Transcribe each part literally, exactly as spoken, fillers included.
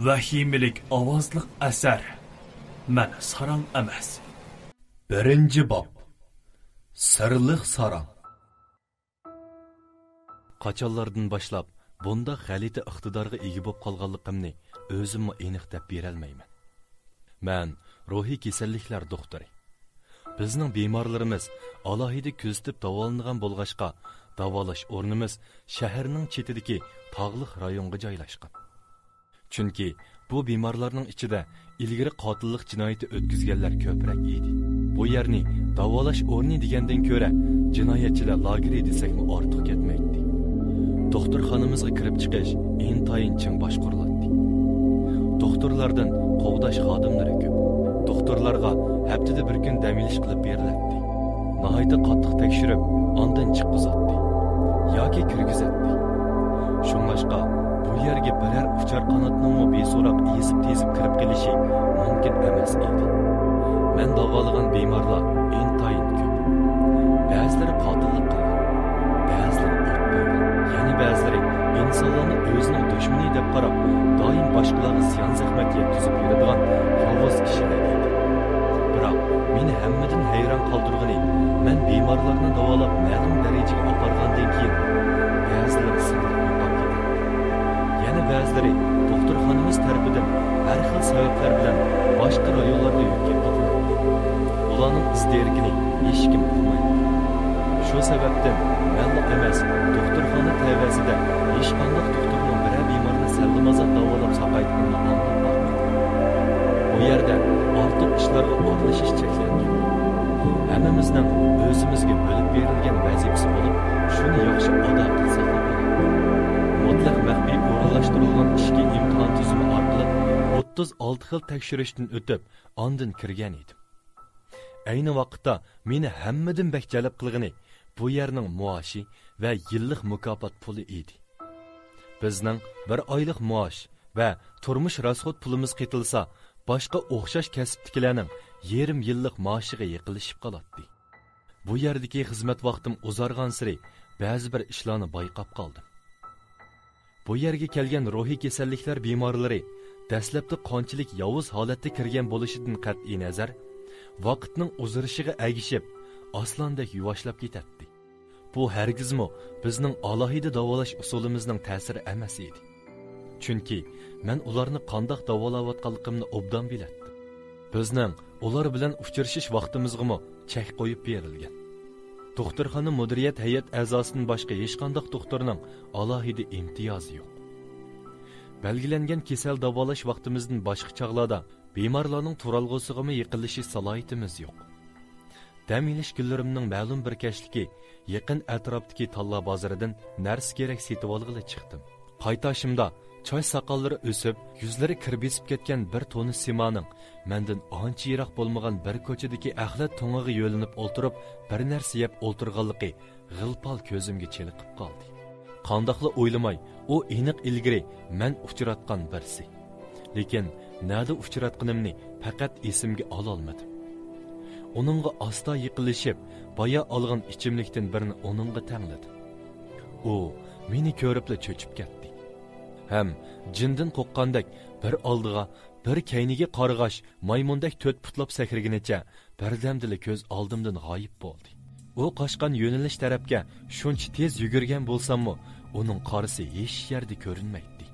ۋەھىمىلىك ئاۋازلىق ئەسەر. مەن ساراڭ ئەمەس. بىرىنچى باب. سىرلىق ساراڭ. قاچانلاردىن باشلاپ بۇنداق غەلىتە ئىقتىدارغا ئىگە بولۇپ قالغانلىقىمنى ئۆزۈممۇ ئېنىق دەپ بېرەلمەيمەن. مەن روھىي كېسەللىكلەر دوختۇرى. بىزنىڭ بىمارلىرىمىز ئالاھىدە كۆزىتىپ داۋالىنىدىغان بولغاچقا، داۋالاش ئورنىمىز شەھەرنىڭ چېتىدىكى تاغلىق رايونغا جايلاشقان. چۈنكى بۇ بىمارلارنىڭ ئىچىدە ئىلگىرى قاتىللىق جىنايىتى ئۆتكۈزگەنلەر كۆپرەك ئىدى. بۇ يەرنى داۋالاش ئورنى دېگەندىن كۆرە جىنايەتچىلەر لاگېرى دېسەكمۇ ئارتۇق كەتمەيتتى. دوختۇرخانىمىزغا كىرىپ چىقىش ئىنتايىن چىڭ باشقۇرۇلاتتى. دوختۇرلاردىن قوغداش خادىملىرى كۆپ. دوختۇرلارغا ھەپتىدە بىر كۈن دەم ئېلىش قىلىپ بېرىلەتتى. ناھايىتى قاتتىق تەكشۈرۈپ، ئاندىن چىققۇزاتتى ياكى كىرگۈزەتتى. شۇڭلاشقا، بۇ يەرگە بىرەر ئۇچار قاناتنىڭمۇ بىسوراق ئېزىپ-تېزىپ كىرىپ قېلىشى مۇمكىن ئەمەس ئىدى. مەن داۋالىغان بىمارلار ئىنتايىن كۆپ. بەزىلىرى قاتىللىق قىلغان، بەزىلىرى ئوت قويغان، يەنە بەزىلىرى ئىنسانلارنى ئۆزىنىڭ دۈشمىنى دەپ قاراپ، دائىم باشقىلارغا زىيان-زەخمەت يەتكۈزۈپ يۈرىدىغان ياۋۇز كىشىلەر ئىدى. بىراق، مېنى ھەممىدىن ھەيران قالدۇرغىنى، مەن بىمارلارنى داۋالاپ مەلۇم دەرىجىگە ئاپارغاندىن كېيىن، بەزىلىرى سىرلىق يوقاپ كېتىدۇ. يەنە بەزىلىرى دوختۇرخانىمىز تەرىپىدىن ھەر خىل سەۋەبلەر بىلەن باشقا رايونلارغا يۆتكەپ كېتىلىدۇ. ئۇلارنىڭ ئىز-دېرىكىنى ھېچكىم ئۇقمايدۇ. شۇ سەۋەبتىن مەنلا ئەمەس، دوختۇرخانا تەۋەسىدە ھېچقانداق دوختۇرنىڭ بىرەر بىمارنى سەللىمازا داۋالاپ ساقايتقىنىنى ئاڭلاپ باقمىدىم. بۇ يەردە ئارتۇق ئىشلارغا ئارىلىشىش چەكلەنگەن. ھەممىمىزنىڭ ئۆزىمىزگە بۆلۈپ بېرىلگەن ۋەزىپىسى بولۇپ، شۇنى ياخشى ئادا قىلساقلا بولىدۇ. مۇتلەق مەخپىي ئورۇنلاشتۇرۇلغان ئىچكى ئىمتىھان تۈزۈمى ئارقىلىق ئوتتۇز ئالتە خىل تەكشۈرۈشتىن ئۆتۈپ، ئاندىن كىرگەن ئىدىم. ئەينى ۋاقىتتا مېنى ھەممىدىن بەك جەلپ قىلغىنى بۇ يەرنىڭ مائاشى ۋە يىللىق مۇكاپات پۇلى ئىدى. بىزنىڭ بىر ئايلىق مائاش ۋە تۇرمۇش راسخوت پۇلىمىز قېتىلسا، باشقا ئوخشاش كەسىپتىكىلەرنىڭ يېرىم يىللىق مائاشىغا يېقىنلىشىپ قالاتتى. بۇ يەردىكى خىزمەت ۋاقتىم ئۇزارغانسېرى بەزى بىر ئىشلارنى بايقاپ قالدىم. بۇ يەرگە كەلگەن روھىي كېسەللىكلەر بىمارلىرى دەسلەپتە قانچىلىك ياۋۇز ھالەتتە كىرگەن بولۇشىدىن قەتئىينەزەر، ۋاقىتنىڭ ئۇزىرىشىغا ئەگىشىپ، ئاسلاندەك يۇۋاشلاپ كېتەتتى. بۇ ھەرگىزمۇ بىزنىڭ ئالاھىدە داۋالاش ئۇسۇلىمىزنىڭ تەسىرى ئەمەس ئىدى. چۈنكى مەن ئۇلارنى قانداق داۋالاۋاتقانلىقىمنى ئوبدان بىلەتتىم. بىزنىڭ ئۇلار بىلەن ئۇچرىشىش ۋاقتىمىزغىمۇ چەك قويۇپ بېرىلگەن. دوختۇرخانا مۇدىرىيەت ھەيئەت ئەزاسىدىن باشقا ھېچقانداق دوختۇرنىڭ ئالاھىدە ئىمتىيازى يوق. بەلگىلەنگەن كېسەل داۋالاش ۋاقتىمىزدىن باشقا چاغلاردا بىمارلارنىڭ تۇرالغۇسىغىمۇ يېقىنلىشىش سالاھىيىتىمىز يوق. دەم ئېلىش كۈنلىرىمنىڭ مەلۇم بىر كەچلىكى يېقىن ئەتراپتىكى تاللا بازىرىدىن نەرسە-كېرەك سېتىۋالغىلى چىقتىم. قايتاشىمدا چاچ-ساقاللىرى ئۆسۈپ، يۈزلىرى كىر بېسىپ كەتكەن بىر تونۇش سىمانىڭ مەندىن ئانچە يىراق بولمىغان بىر كوچىدىكى ئەخلەت تۇڭىغا يۆلىنىپ ئولتۇرۇپ، بىر نەرسە يەپ ئولتۇرغانلىقى غىل-پال كۆزۈمگە چېلىقىپ قالدى. قانداقلا ئويلىماي، ئۇ ئېنىق ئىلگىرى مەن ئۇچراتقان بىرسى. لېكىن نەدە ئۇچراتقىنىمنى پەقەت ئېسىمگە ئالالمىدىم. ئۇنىڭغا ئاستا يېقىنلىشىپ، بايا ئالغان ئىچىملىكتىن بىرنى ئۇنىڭغا تەڭلىدىم. ئۇ مېنى كۆرۈپلا چۆچۈپ كەتتى. ھەم جىندىن قورققاندەك بىر ئالدىغا، بىر كەينىگە قارىغاچ، مايمۇندەك تۆت پۇتلاپ سەكرىگىنىچە بىردەمدىلا كۆز ئالدىمدىن غايىب بولدى. ئۇ قاچقان يۆنىلىش تەرەپكە شۇنچە تېز يۈگۈرگەن بولساممۇ، ئۇنىڭ قارىسى ھېچ يەردە كۆرۈنمەيتتى.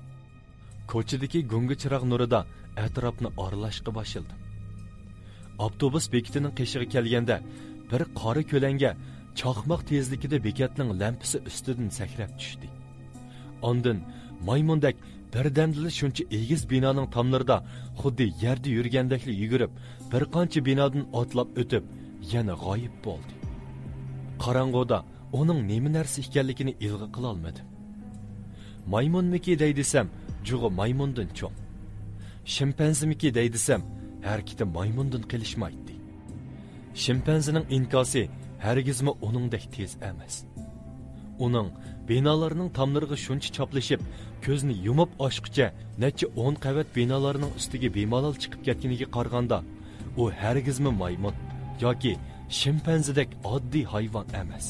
كوچىدىكى گۇڭگا چىراغ نۇرىدا ئەتراپنى ئارىلاشقا باشلىدىم. ئاپتوبۇس بېكىتىنىڭ قېشىغا كەلگەندە، بىر قارا كۆلەڭگە چاقماق تېزلىكىدە بېكەتنىڭ لەمپىسى ئۈستىدىن سەكرەپ چۈشتى. ئاندىن مايمۇندەك بىردەمدىلا شۇنچە ئېگىز بىنانىڭ تاملىرىدا خۇددى يەردە يۈرگەندەكلا يۈگۈرۈپ، بىر قانچە بىنادىن ئاتلاپ ئۆتۈپ، يەنە غايىب بولدى. قاراڭغۇدا ئۇنىڭ نېمە نەرسە ئىكەنلىكىنى ئىلغا قىلالمىدىم. مايمۇنمىكى دەي دېسەم، جۇغى مايمۇندىن چوڭ. شىمپەنزىمىكى دەي دېسەم، ھەرىكىتى مايمۇندىن قېلىشمايتتى. شىمپەنزىنىڭ ئىنكاسى ھەرگىزمۇ ئۇنىڭدەك تېز ئەمەس. ئۇنىڭ بىنالارنىڭ تاملىرىغا شۇنچە چاپلىشىپ، كۆزنى يۇمۇپ ئاچقۇچە نەچچە ئون قەۋەت بىنالارنىڭ ئۈستىگە بىمالال چىقىپ كەتكىنىگە قارىغاندا، ئۇ ھەرگىزمۇ مايمۇن ياكى شىمپەنزىدەك ئاددىي ھايۋان ئەمەس.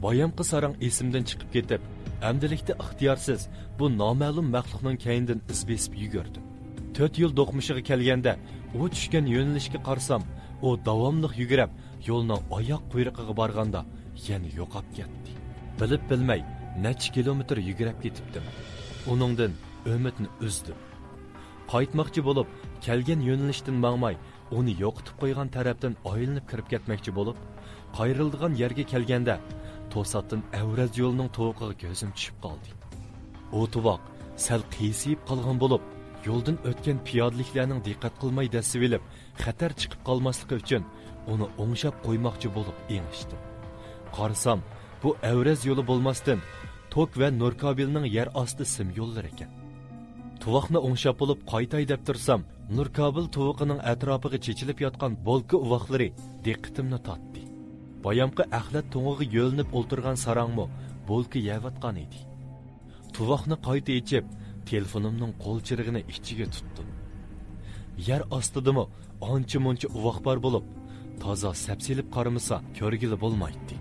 بايامقى ساراڭ ئېسىمدىن چىقىپ كېتىپ، ئەمدىلىكتە ئىختىيارسىز بۇ نامەلۇم مەخلۇقنىڭ كەينىدىن ئىز بېسىپ يۈگۈردۈم. تۆت يول دوقمۇشىغا كەلگەندە، ئۇ چۈشكەن يۆنىلىشكە قارىسام، ئۇ داۋاملىق يۈگۈرۈپ، يولنىڭ ئاياق قۇيرۇقىغا بارغاندا يەنە يوقاپ كەتتى. بىلىپ بىلمەي نەچچە كىلومېتىر يۈگۈرۈپ كېتىپتىمەن. ئۇنىڭدىن ئۈمىدنى ئۈزدۈم. قايتماقچى بولۇپ، كەلگەن يۆنىلىشتىن ماڭماي، ئۇنى يوقىتىپ قويغان تەرەپتىن ئايلىنىپ كىرىپ كەتمەكچى بولۇپ، قايرىلىدىغان يەرگە كەلگەندە، توساتتىن ئەۋرەز يولىنىڭ تۇۋىقىغا كۆزۈم چۈشۈپ قالدى. ئۇ تۇۋاق سەل قىيسىيىپ قالغان بولۇپ، يولدىن ئۆتكەن پىيادىلىكلەرنىڭ دىققەت قىلماي دەسسىۋېلىپ، خەتەر چىقىپ قالماسلىقى ئۈچۈن ئۇنى ئوڭشاپ قويماقچى بولۇپ ئېڭىشتىم. قارىسام، بۇ ئەۋرەز يولى بولماستىن، توك ۋە نۇركابېلنىڭ يەر ئاستى سىم يوللىرى ئىكەن. تۇۋاقنى ئوڭشاپ بولۇپ قايتاي دەپ تۇرسام، نۇركابېل تۇۋىقىنىڭ ئەتراپىغا چېچىلىپ ياتقان بولكا ئۇۋاقلىرى دىققىتىمنى تارتتى. بايامقى ئەخلەت تۇڭىغا يۆلىنىپ ئولتۇرغان ساراڭمۇ بولكا يەۋاتقان ئىدى. تۇۋاقنى قايتا ئېچىپ، تېلېفونۇمنىڭ قول چىرىغىنى ئىچىگە تۇتتۇم. يەر ئاستىدىمۇ ئانچە-مۇنچە ئۇۋاق بار بولۇپ، تازا سەپسېلىپ قارىمىسا كۆرگىلى بولمايتتى.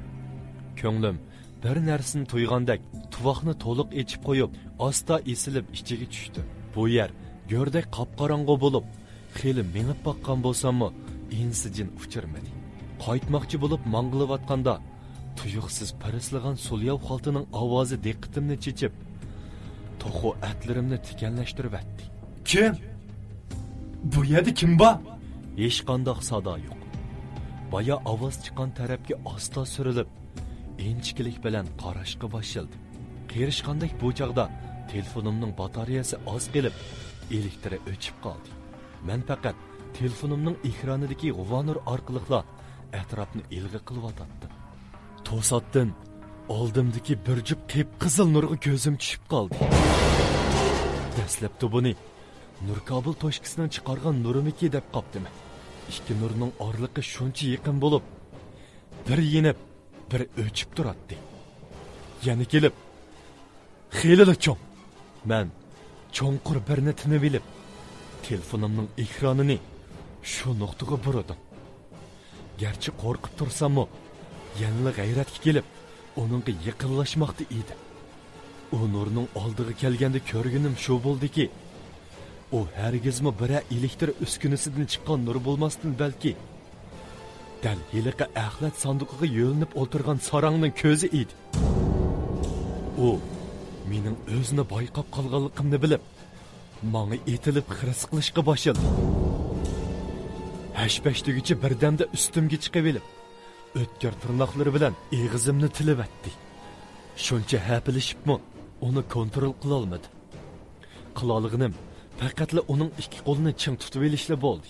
كۆڭلۈم بىر نەرسىنى تۇيغاندەك، تۇۋاقنى تولۇق ئېچىپ قويۇپ، ئاستا ئېسىلىپ ئىچىگە چۈشتۈم. بۇ يەر گۆردەك قاپقاراڭغۇ بولۇپ، خېلى مېڭىپ باققان بولساممۇ، ئىنسىجىن ئۇچرىمىدى. قايتماقچى بولۇپ ماڭغىلىۋاتقاندا، تۇيۇقسىز پىرىسلىغان سولياۋ خالتىنىڭ ئاۋازى دىققىتىمنى چېچىپ، توخۇ ئەتلىرىمنى تىكەنلەشتۈرۈۋەتتى. كىم؟ بۇ يەردە كىم بار؟ ھېچقانداق سادا يوق. بايا ئاۋاز چىققان تەرەپكە ئاستا سۈرۈلۈپ، ئىنچىكىلىك بىلەن قاراشقا باشلىدىم. قېرىشقاندەك بۇ چاغدا تېلېفونۇمنىڭ باتارېيەسى ئاز قېلىپ، ئېلېكتىرى ئۆچۈپ قالدى. مەن پەقەت تېلېفونۇمنىڭ ئېكرانىدىكى غۇۋا نۇر ئارقىلىقلا ئەتراپنى ئىلغا قىلىۋاتاتتىم. توساتتىن ئالدىمدىكى بىر جۈپ قىپقىزىل نۇرغا كۆزۈم چۈشۈپ قالدى. دەسلەپتە بۇنى نۇركابېل توشكىسىنىڭ چىقارغان نۇرىمىكى دەپ قاپتىمەن. ئىككى نۇرنىڭ ئارىلىقى شۇنچە يېقىن بولۇپ، بىر يېنىپ، بىر ئۆچۈپ تۇراتتى. يەنە كېلىپ، خېلىلا چوڭ. مەن چوڭقۇر بىرنى تىنىۋېلىپ، تېلېفونۇمنىڭ ئېكرانىنى شۇ نۇقتىغا بۇرىدىم. گەرچە قورقۇپ تۇرساممۇ، يەنىلا غەيرەتكە كېلىپ، ئۇنىڭغا يېقىنلاشماقتا ئىدىم. ئۇ نۇرنىڭ ئالدىغا كەلگەندە كۆرگىنىم شۇ بولدىكى، ئۇ ھەرگىزمۇ بىرەر ئېلېكتر ئۈسكۈنىسىدىن چىققان نۇر بولماستىن، بەلكى دەل ھېلىقى ئەخلەت ساندۇقىغا يۆلىنىپ ئولتۇرغان ساراڭنىڭ كۆزى ئىدى. ئۇ مېنىڭ ئۆزىنى بايقاپ قالغانلىقىمنى بىلىپ، ماڭا ئېتىلىپ خىرىس قىلىشقا باشلىدى. ھەش-پەش دېگۈچە بىردەمدە ئۈستۈمگە چىقىۋېلىپ، ئۆتكۈر تىرناقلىرى بىلەن ئېغىزىمنى تىلىۋەتتى. شۇنچە ھەپىلىشىپمۇ ئۇنى كونترول قىلالمىدىم. قىلالىغىنىم پەقەتلا ئۇنىڭ ئىككى قولىنى چىڭ تۇتۇۋېلىشلا بولدى.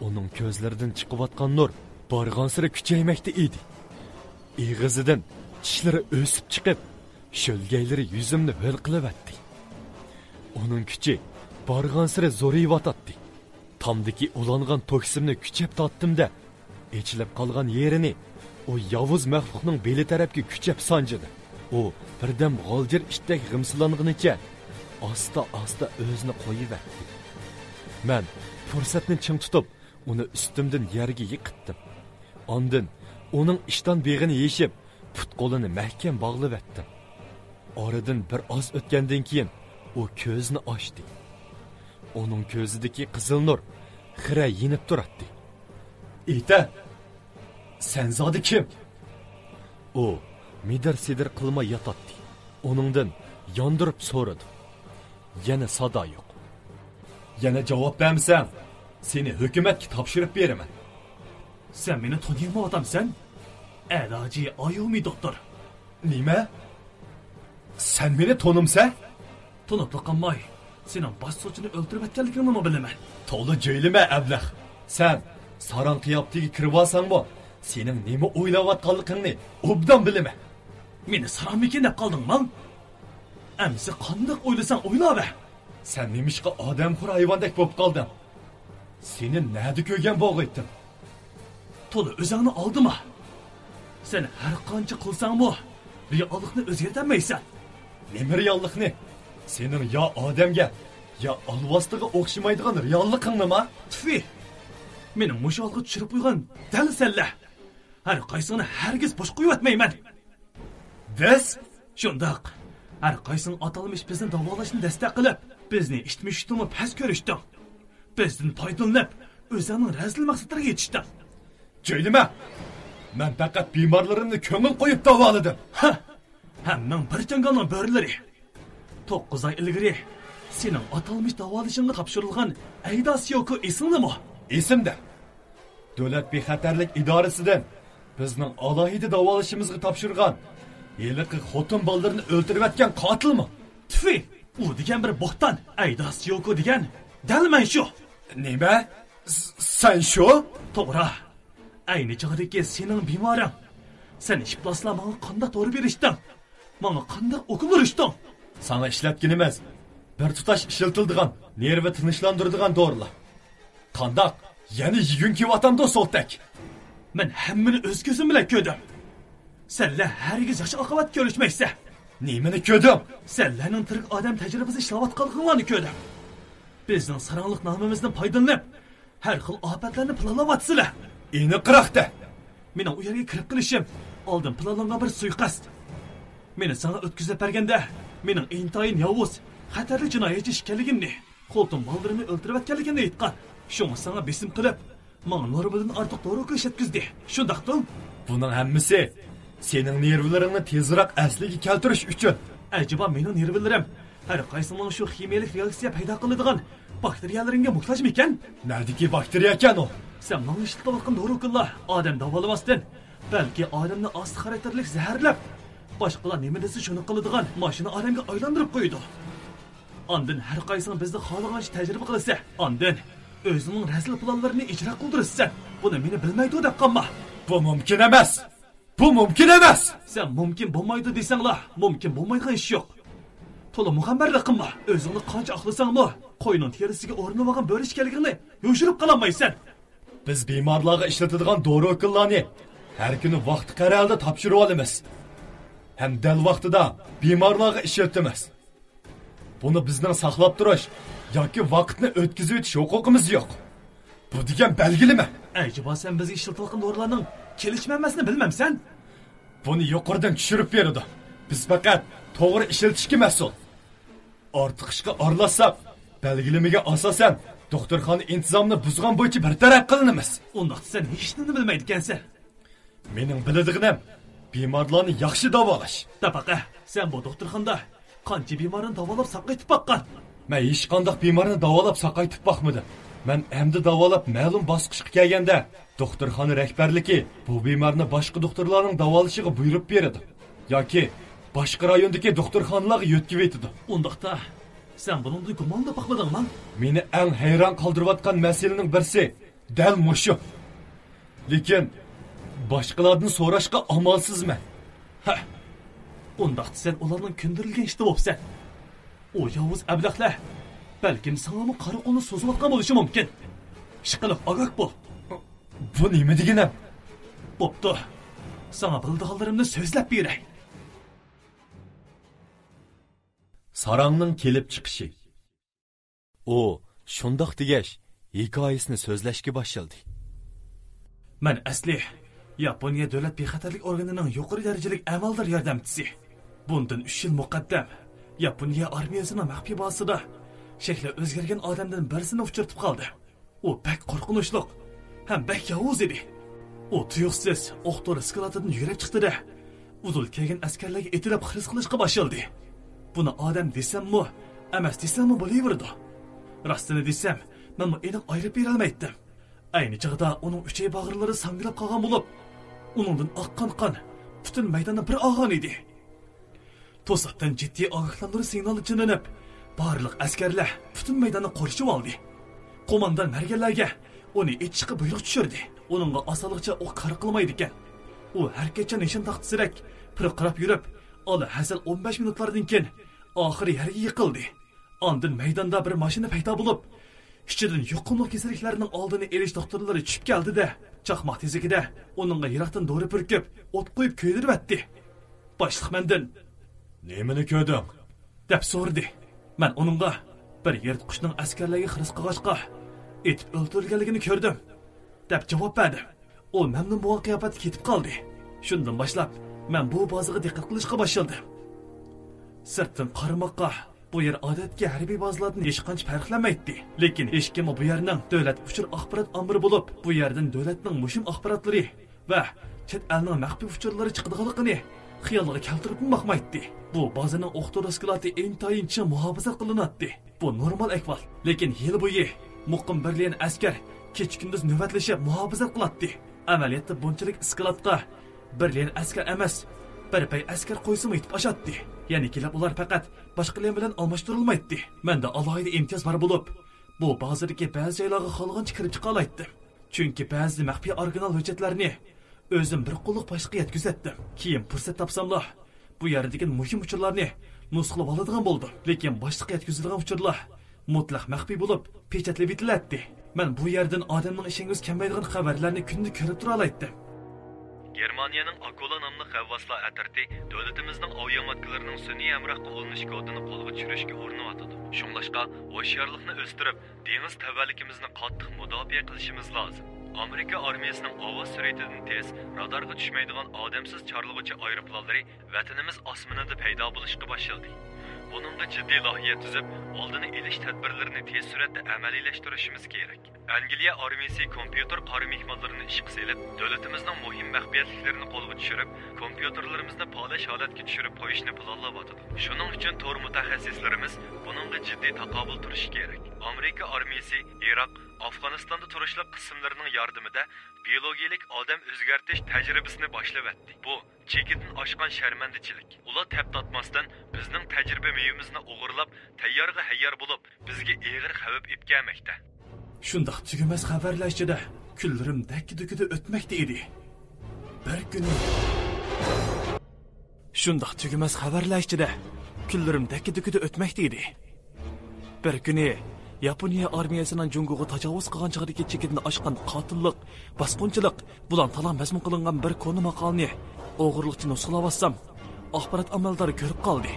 ئۇنىڭ كۆزلىرىدىن چىقىۋاتقان نۇر بارغانسېرى كۈچەيمەكتە ئىدى. ئېغىزىدىن چىشلىرى ئۆسۈپ چىقىپ، شۆلگەيلىرى يۈزۈمنى ھۆل قىلىۋەتتى. ئۇنىڭ كۈچى بارغانسېرى زورىيىۋاتاتتى. تامدىكى ئۇلانغان توكسىمنى كۈچەپ تارتتىم-دە، ئېچىلىپ قالغان يېرىنى ئۇ ياۋۇز مەخلۇقنىڭ بېلى تەرەپكە كۈچەپ سانجىدىم. ئۇ بىردەم غالجىر ئىتتەك غىمسىلانغىنىچە ئاستا-ئاستا ئۆزىنى قويۇۋەتتى. مەن پۇرسەتنى چىڭ تۇتۇپ، ئۇنى ئۈستۈمدىن يەرگە يىقىتتىم. ئاندىن ئۇنىڭ ئىشتان بېغىنى يېشىپ، پۇت-قولىنى مەھكەم باغلىۋەتتىم. ئارىدىن بىر ئاز ئۆتكەندىن كېيىن ئۇ كۆزىنى ئاچتى. ئۇنىڭ كۆزىدىكى قىزىل نۇر خىرە يېنىپ تۇراتتى. ئېيتە، سەن زادى كىم؟ ئۇ مىدىر-سىدىر قىلماي ياتاتتى. ئۇنىڭدىن ياندۇرۇپ سورىدىم. يەنە سادا يوق. يەنە جاۋاب بەرمىسەڭ، سېنى ھۆكۈمەتكە تاپشۇرۇپ بېرىمەن. سەن مېنى تونۇيالمايۋاتامسەن؟ ئەلاجى ئايۇمى دوختۇر. نېمە؟ سەن مېنى تونۇمسەن؟ تونۇپلا قالماي، سېنىڭ باش سوتچىنى ئۆلتۈرۈۋەتكەنلىكىڭنىمۇ بىلىمەن. تولا جۆيلىمە، ئەبلەخ. سەن ساراڭ قىياپىتىگە كىرىۋالساڭمۇ، سېنىڭ نېمە ئويلاۋاتقانلىقىڭنى ئوبدان بىلىمەن. مېنى ساراڭمىكىن دەپ قالدىڭما؟ ئەمىسە قانداق ئويلىساڭ ئويلاۋەر. سەن نېمىشقا ئادەمخور ھايۋاندەك بولۇپ قالدىڭ؟ سېنى نەدە كۆرگەن بولغىيتتىم؟ تولا ئۆزۈڭنى ئالدىما. سەن ھەر قانچە قىلساڭمۇ، رېئاللىقنى ئۆزگەرتەلمەيسەن. نېمە رېئاللىقنى؟ سېنىڭ يا ئادەمگە، يا ئالۋاستىغا ئوخشىمايدىغان رېئاللىقىڭنىما؟ تۈفى! مېنى مۇشۇ ھالغا چۈشۈرۈپ قويغان دەل سەنلەر. ھەر قايسىڭنى ھەرگىز بوش قويۇۋەتمەيمەن. بىز؟ شۇنداق. ھەر قايسىڭ ئاتالمىش بىزنى داۋالاشنى دەستەك قىلىپ، بىزنى ئىت مۈشۈكتىنمۇ پەس كۆرۈشتۈڭ. بىزدىن پايدىلىنىپ، ئۆزۈڭنىڭ رەزىل مەقسەتلىرىگە يېتىشتىڭ. جۆيلىمە! مەن پەقەت بىمارلىرىمنى كۆڭۈل قويۇپ داۋالىدىم. ھە! ھەممىڭ بىر جاڭگالنىڭ بۆرىلىرى. توققۇز ئاي ئىلگىرى سېنىڭ ئاتالمىش داۋالىشىڭغا تاپشۇرۇلغان ئەيدا سيوكو ئېسىڭدىمۇ؟ ئېسىمدە. دۆلەت بىخەتەرلىك ئىدارىسىدىن بىزنىڭ ئالاھىدە داۋالىشىمىزغا تاپشۇرغان ھېلىقى خوتۇن بالىلىرىنى ئۆلتۈرۈۋەتكەن قاتىلمۇ؟ تۈفى! ئۇ دېگەن بىر بوھتان. ئەيدا سيوكو دېگەن دەل مەن شۇ. نېمە؟ س-، سەن شۇ؟ توغرا. ئەينى چاغدىكى سېنىڭ بىمارىڭ. سەن ئىپلاسلا ماڭا قانداق دورا بېرىشتىڭ؟ ماڭا قانداق ئوكۇل ئۇرۇشتۇڭ؟ ساڭا ئىشلەتكىنىمىز بىر تۇتاش ئىشلىتىلىدىغان نېرۋا تىنچلاندۇرىدىغان دورىلار. قانداق؟ يەنە يېگۈڭ كېلىۋاتامدۇ سولتەك؟ مەن ھەممىنى ئۆز كۆزۈم بىلەن كۆردۈم. سەنلەر ھەرگىز ياخشى ئاقىۋەت كۆرۈشمەيسەن. نېمىنى كۆردۈڭ؟ سەنلەرنىڭ تىرىك ئادەم تەجرىبىسى ئىشلەۋاتقانلىقىڭلارنى كۆردۈم. بىزنىڭ ساراڭلىق نامىمىزدىن پايدىلىنىپ، ھەر خىل ئاپەتلەرنى پىلانلاۋاتىسىلەر. ئېنىقراق دە! مېنىڭ ئۇ يەرگە كىرىپ قېلىشىم ئالدىن پىلانلانغان بىر سۇيىقەست. مېنى ساڭا ئۆتكۈزۈپ بەرگەندە، مېنىڭ ئىنتايىن ياۋۇز، خەتەرلىك جىنايەتچى ئىكەنلىكىمنى، خوتۇن بالىلىرىمنى ئۆلتۈرۈۋەتكەنلىكىمنى ئېيتقان. شۇڭا ساڭا بېسىم قىلىپ، ماڭا نورمىدىن ئارتۇق دورا ئىشلەتكۈزدى. شۇنداقتۇ؟ بۇنىڭ ھەممىسى سېنىڭ نېرۋىلىرىڭنى تېزراق ئەسلىگە كەلتۈرۈش ئۈچۈن. ئەجەبا مېنىڭ نېرۋىلىرىم ھەر قايسىڭنىڭ شۇ خىمىيەلىك رېئاكسىيە پەيدا قىلىدىغان باكتېرىيەلىرىڭگە موھتاجمىكەن؟ نەدىكى باكتېرىيەكەن ئۇ؟ سەن ماڭا ئىشلىتىۋاتقان دورا ئۇكۇللار ئادەم داۋالىماستىن، بەلكى ئادەمنى ئاستا خاراكتېرلىك زەھەرلەپ، باشقىلار نېمە دېسە شۇنى قىلىدىغان ماشىنا ئادەمگە ئايلاندۇرۇپ قويىدۇ. ئاندىن ھەر قايسىڭ بىزدە خالىغانچە تەجرىبە قىلىسەن. ئاندىن ئۆزۈڭنىڭ رەزىل پىلانلىرىنى ئىجرا قىلدۇرىسەن. بۇنى مېنى بىلمەيدۇ دەپ قالما. بۇ مۇمكىن ئەمەس. بۇ مۇمكىن ئەمەس. سەن مۇمكىن بولمايدۇ دېسەڭلا، مۇمكىن بولمايدىغان ئىش يوق. تولا مۇغەممەرلىك قىلما. ئۆزۈڭنى قانچە ئاقلىساڭمۇ، قوينىڭ تېرىسىگە ئورىنىۋالغان بۆرە ئىكەنلىكىڭنى يوشۇرۇپ قالالمايسەن. بىز بىمارلارغا ئىشلىتىدىغان دورا ئوكۇللارنى ھەر كۈنى ۋاقتى قەرەلدە تاپشۇرۇۋالىمىز. ھەم دەل ۋاقتىدا بىمارلارغا ئىشلىتىمىز. بۇنى بىزنىڭ ساقلاپ تۇرۇش ياكى ۋاقىتنى ئۆتكۈزۈۋېتىش ھوقۇقىمىز يوق. بۇ دېگەن بەلگىلىمە. ئەجەبا سەن بىزگە ئىشلىتىۋاتقان دورىلارنىڭ كېلىشمە ھەممىسىنى بىلمەمسەن؟ بۇنى يۇقىرىدىن چۈشۈرۈپ بېرىدۇ. بىز پەقەت توغرا ئىشلىتىشكە مەسئۇل. ئارتۇق ئىشقا ئارىلاشساق، بەلگىلىمىگە ئاساسەن، دوختۇرخانا ئىنتىزامنى بۇزغان بويىچە بىر تەرەپ قىلىنىمىز. ئۇنداقتا سەن ھېچنېمىنى بىلمەيدىكەنسەن. مېنىڭ بىلىدىغىنىم، بىمارلارنى ياخشى داۋالاش. دەپەقە، سەن بۇ دوختۇرخانىدا قانچە بىمارنى داۋالاپ ساقايتىپ باققان؟ مەن ھېچقانداق بىمارنى داۋالاپ ساقايتىپ باقمىدىم. مەن ئەمدى داۋالاپ مەلۇم باسقۇچقا كەلگەندە، دوختۇرخانا رەھبەرلىكى بۇ بىمارنى باشقا دوختۇرلارنىڭ داۋالىشىغا بۇيرۇق بېرىدۇ. ياكى باشقا رايوندىكى دوختۇرخانىلارغا يۆتكىۋېتىدۇ. ئۇنداقتا، سەن بۇنىڭدىن گۇمانلىنىپ باقمىدىڭمۇ؟ مېنى ئەڭ ھەيران قالدۇرۇۋاتقان مەسىلىنىڭ بىرسى، دەل مۇشۇ. لېكىن باشقىلاردىن سوراشقا ئامالسىزمەن. ھە، ئۇنداقتا سەن ئۇلارنىڭ كۆندۈرۈلگەن ئىتى بوپسەن. ئۇ ياۋۇز ئەبلەخلەر بەلكىم ساڭىمۇ قارا قولنى سوزۇۋاتقان بولۇشى مۇمكىن. ئىشقىلىپ ئاگاھ بول. بۇ نېمە دېگىنىڭ؟ بوپتۇ، ساڭا بىلىدىغانلىرىمنى سۆزلەپ بېرەي. ساراڭنىڭ كېلىپ چىقىشى. ئۇ شۇنداق دېگەچ، ھېكايىسىنى سۆزلەشكە باشلىدى. مەن ئەسلى ياپونىيە دۆلەت بىخەتەرلىك ئورگىنىنىڭ يۇقىرى دەرىجىلىك ئەمەلدار ياردەمچىسى. بۇندىن ئۈچ يىل مۇقەددەم ياپونىيە ئارمىيەسىنىڭ مەخپىي بازىسىدا شەكلى ئۆزگەرگەن ئادەمدىن بىرسىنى ئۇچرىتىپ قالدىم. ئۇ بەك قورقۇنچلۇق ھەم بەك ياۋۇز ئىدى. ئۇ تۇيۇقسىز ئوقتۇرا سكىلاتىدىن يۈگۈرۈپ چىقتى-دە، ئۇدۇل كەلگەن ئەسكەرلەرگە ئېتىلىپ خىرىس قىلىشقا باشلىدى. بۇنى ئادەم دېسەممۇ، ئەمەس دېسەممۇ بولۇۋېرىدۇ. راستىنى دېسەم، مەنمۇ ئېنىق ئايرىپ بېرەلمەيتتىم. ئەينى چاغدا ئۇنىڭ ئۈچەي باغرىلىرى ساڭگىلاپ قالغان بولۇپ، ئۇنىڭدىن ئاققان قان پۈتۈن مەيداننى بىر ئالغان ئىدى. توساتتىن جىددىي ئاگاھلاندۇرۇش سىگنالى چېلىنىپ، بارلىق ئەسكەرلەر پۈتۈن مەيداننى قورشىۋالدى. قوماندان مەرگەنلەرگە ئۇنى ئېتىشقا بۇيرۇق چۈشۈردى. ئۇنىڭغا ئاسانلىقچە ئوق كار قىلمايدىكەن. ئۇ ھەرىكەتچان نىشان تاختىسىدەك پىرقىراپ يۈرۈپ، ئالا ھەزەل ئون بەش مىنۇتلاردىن كېيىن ئاخىرى يەرگە يىقىلدى. ئاندىن مەيداندا بىر ماشىنا پەيدا بولۇپ، ئىچىدىن يۇقۇملۇق كېسەللىكلەرنىڭ ئالدىنى ئېلىش دوختۇرلىرى چۈشۈپ كەلدى-دە، چاقماق تېزىكىدە ئۇنىڭغا يىراقتىن دورا پۈركۈپ، ئوت قويۇپ كۆيدۈرۈۋەتتى. باشلىق مەندىن، «نېمىنى كۆردۈڭ؟» دەپ سورىدى. مەن ئۇنىڭغا، «بىر يىرتقۇچنىڭ ئەسكەرلەرگە خىرىس قىلغاچقا، ئېتىپ ئۆلتۈرۈلگەنلىكىنى كۆردۈم» دەپ جاۋاب بەردىم. ئۇ مەمنۇن بولغان قىياپەتتە كېتىپ قالدى. شۇندىن باشلاپ مەن بۇ بازىغا دىققەت قىلىشقا باشلىدىم. سىرتتىن قارىماققا، بۇ يەر ئادەتتىكى ھەربىي بازىلاردىن ھېچقانچە پەرقلەنمەيتتى. لېكىن ھېچكىممۇ بۇ يەرنىڭ دۆلەت ئۇچۇر ئاخبارات ئامبىرى بولۇپ، بۇ يەردىن دۆلەتنىڭ مۇھىم ئاخباراتلىرى ۋە چەت ئەلنىڭ مەخپىي ئۇچۇرلىرى چىقىدىغانلىقىنى خىيالىغا كەلتۈرۈپمۇ باقمايتتى. بۇ بازىنىڭ ئوقتۇرا سكلاتى ئىنتايىن چىڭ مۇھاپىزەت قىلىناتتى. بۇ نورمال ئەھۋال. لېكىن يىل بويى مۇقىم بىر ليەن ئەسكەر كېچە-كۈندۈز نۆۋەتلىشىپ مۇھاپىزەت قىلاتتى. ئەمەلىيەتتە بۇنچىلىك سكلاتقا بىر ليەن ئەسكەر ئەمەس، بىر پەي ئەسكەر قويسىمۇ يېتىپ ئاشاتتى. يەنە كېلىپ ئۇلار پەقەت باشقا ليەن بىلەن ئالماشتۇرۇلمايتتى. مەندە ئالاھىدە ئىمتىياز بار بولۇپ، بۇ بازىدىكى بەزى جايلارغا خالىغانچە كىرىپ چىقالايتتىم. چۈنكى بەزى مەخپىي ئورىگىنال ھۆججەتلەرنى ئۆزۈم بىر قوللۇق باشلىققا يەتكۈزەتتىم. كېيىن پۇرسەت تاپساملا، بۇ يەردىكى مۇھىم ئۇچۇرلارنى نۇسخىلىۋالىدىغان بولدۇم. لېكىن باشلىققا يەتكۈزىدىغان ئۇچۇرلار مۇتلەق مەخپىي بولۇپ، پېچەتلىۋېتىلەتتى. مەن بۇ يەردىن ئادەمنىڭ ئىشەنگۈسى كەلمەيدىغان خەۋەرلەرنى كۈندە كۆرۈپ تۇرالايتتىم. گېرمانىيەنىڭ ئاكولا ناملىق غەۋۋاسلار ئەترىتى دۆلىتىمىزنىڭ ئاۋىئاماتكىلىرىنىڭ سۈنئىي ھەمراھ قوغلىنىش كودىنى قولغا چۈشۈرۈشكە ئۇرۇنۇۋاتىدۇ. شۇڭلاشقا، ھوشيارلىقنى ئۆستۈرۈپ، دېڭىز تەۋەلىكىمىزنى قاتتىق مۇداپىئە قىلىشىمىز لازىم. ئامېرىكا ئارمىيەسىنىڭ ئاۋاز سۈرئىتىدىن تېز، رادارغا چۈشمەيدىغان ئادەمسىز چارلىغۇچى ئايروپىلانلىرى ۋەتىنىمىز ئاسمىنىدا پەيدا بولۇشقا باشلىدى. بۇنىڭغا جىددىي لايىھە تۈزۈپ، ئالدىنى ئېلىش تەدبىرلىرىنى تېز سۈرئەتتە ئەمەلىيلەشتۈرۈشىمىز كېرەك. ئەنگلىيە ئارمىيەسى كومپيۇتېر قارا مېھمانلىرىنى ئىشقا سېلىپ، دۆلىتىمىزنىڭ مۇھىم مەخپىيەتلىكلىرىنى قولغا چۈشۈرۈپ، كومپيۇتېرلىرىمىزنى پالەچ ھالەتكە چۈشۈرۈپ قويۇشنى پىلانلاۋاتىدۇ. شۇنىڭ ئۈچۈن تور مۇتەخەسسىسلىرىمىز بۇنىڭغا جىددىي تاقابىل تۇرۇشى كېرەك. ئامېرىكا ئارمىيەسى ئىراق، ئافغانىستاندا تۇرۇشلۇق قىسىملىرىنىڭ ياردىمىدە بىيولوگىيىلىك ئادەم ئۆزگەرتىش تەجرىبىسىنى باشلىۋەتتى. بۇ چېكىدىن ئاشقان شەرمەندىچىلىك. ئۇلار تەپ تارتماستىن بىزنىڭ تەجرىبە مېۋىمىزنى ئوغرىلاپ، تەييارغا ھەييار بولۇپ، بىزگە ئېغىر خەۋپ ئېلىپ كەلمەكتە. شۇنداق تۈگىمەس خەۋەرلەر ئىچىدە كۈنلىرىم دەككە-دۈككىدە ئۆتمەكتە ئىدى. بىر كۈنى. شۇنداق تۈگىمەس خەۋەرلەر ئىچىدە كۈنلىرىم دەككە-دۈككىدە ئۆتمەكتە ئىدى. بىر كۈنى ياپونىيە ئارمىيەسىنىڭ جۇڭگوغا تاجاۋۇز قىلغان چېغىدىكى چېكىدىن ئاشقان قاتىللىق، باسقۇنچىلىق، بۇلاڭ-تالاڭ مەزمۇن قىلىنغان بىر كونا ماقالىنى ئوغرىلىقچە نۇسخىلاۋاتسام، ئاخبارات ئامالدارى كۆرۈپ قالدى.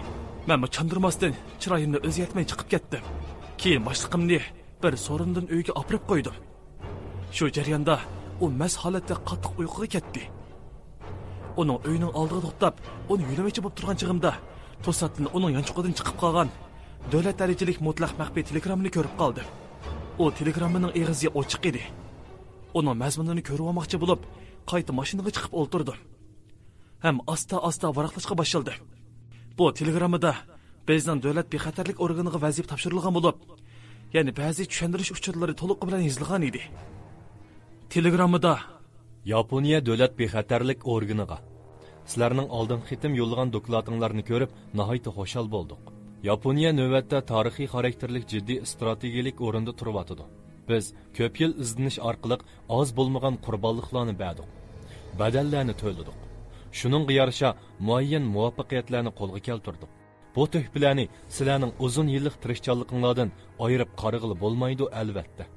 مەنمۇ چاندۇرماستىن چىرايىمنى ئۆزگەرتمەي چىقىپ كەتتىم. كېيىن باشلىقىمنى بىر سورۇندىن ئۆيگە ئاپىرىپ قويدۇم. شۇ جەرياندا ئۇ مەست ھالەتتە قاتتىق ئۇيقۇغا كەتتى. ئۇنىڭ ئۆيىنىڭ ئالدىغا توختاپ، ئۇنى يۆلىمەكچى بولۇپ تۇرغان چېغىمدا، توساتتىن ئۇنىڭ يانچۇقىدىن چىقىپ قالغان دۆلەت دەرىجىلىك مۇتلەق مەخپىي تېلېگراممىنى كۆرۈپ قالدىم. ئۇ تېلېگراممىنىڭ ئېغىزى ئوچۇق ئىدى. ئۇنىڭ مەزمۇنىنى كۆرۈۋالماقچى بولۇپ، قايتا ماشىنىغا چىقىپ ئولتۇردۇم. ھەم ئاستا-ئاستا ۋاراقلاشقا باشلىدىم. بۇ تېلېگراممىدا بىزنىڭ دۆلەت بىخەتەرلىك ئورگىنىغا ۋەزىپە تاپشۇرۇلغان بولۇپ، يەنە بەزى چۈشەندۈرۈش ئۇچۇرلىرى تولۇقى بىلەن يېزىلغان ئىدى. تېلېگراممىدا، ياپونىيە دۆلەت بىخەتەرلىك ئورگىنىغا، سىلەرنىڭ ئالدىنقى قېتىم يوللىغان دوكلاتىڭلارنى كۆرۈپ، ناھايىتى خۇشال بولدۇق. ياپونىيە نۆۋەتتە تارىخىي خاراكتېرلىك جىددىي ئىستراتېگىيەلىك ئورۇندا تۇرۇۋاتىدۇ. بىز كۆپ يىل ئىزدىنىش ئارقىلىق ئاز بولمىغان قۇربانلىقلارنى بەردۇق، بەدەللەرنى تۆلىدۇق. شۇنىڭغا يارىشا مۇئەييەن مۇۋەپپەقىيەتلەرنى قولغا كەلتۈردۇق. بۇ تۆھپىلەرنى سىلەرنىڭ ئۇزۇن يىللىق تىرىشچانلىقىڭلاردىن ئايرىپ قارىغىلى بولمايدۇ، ئەلۋەتتە.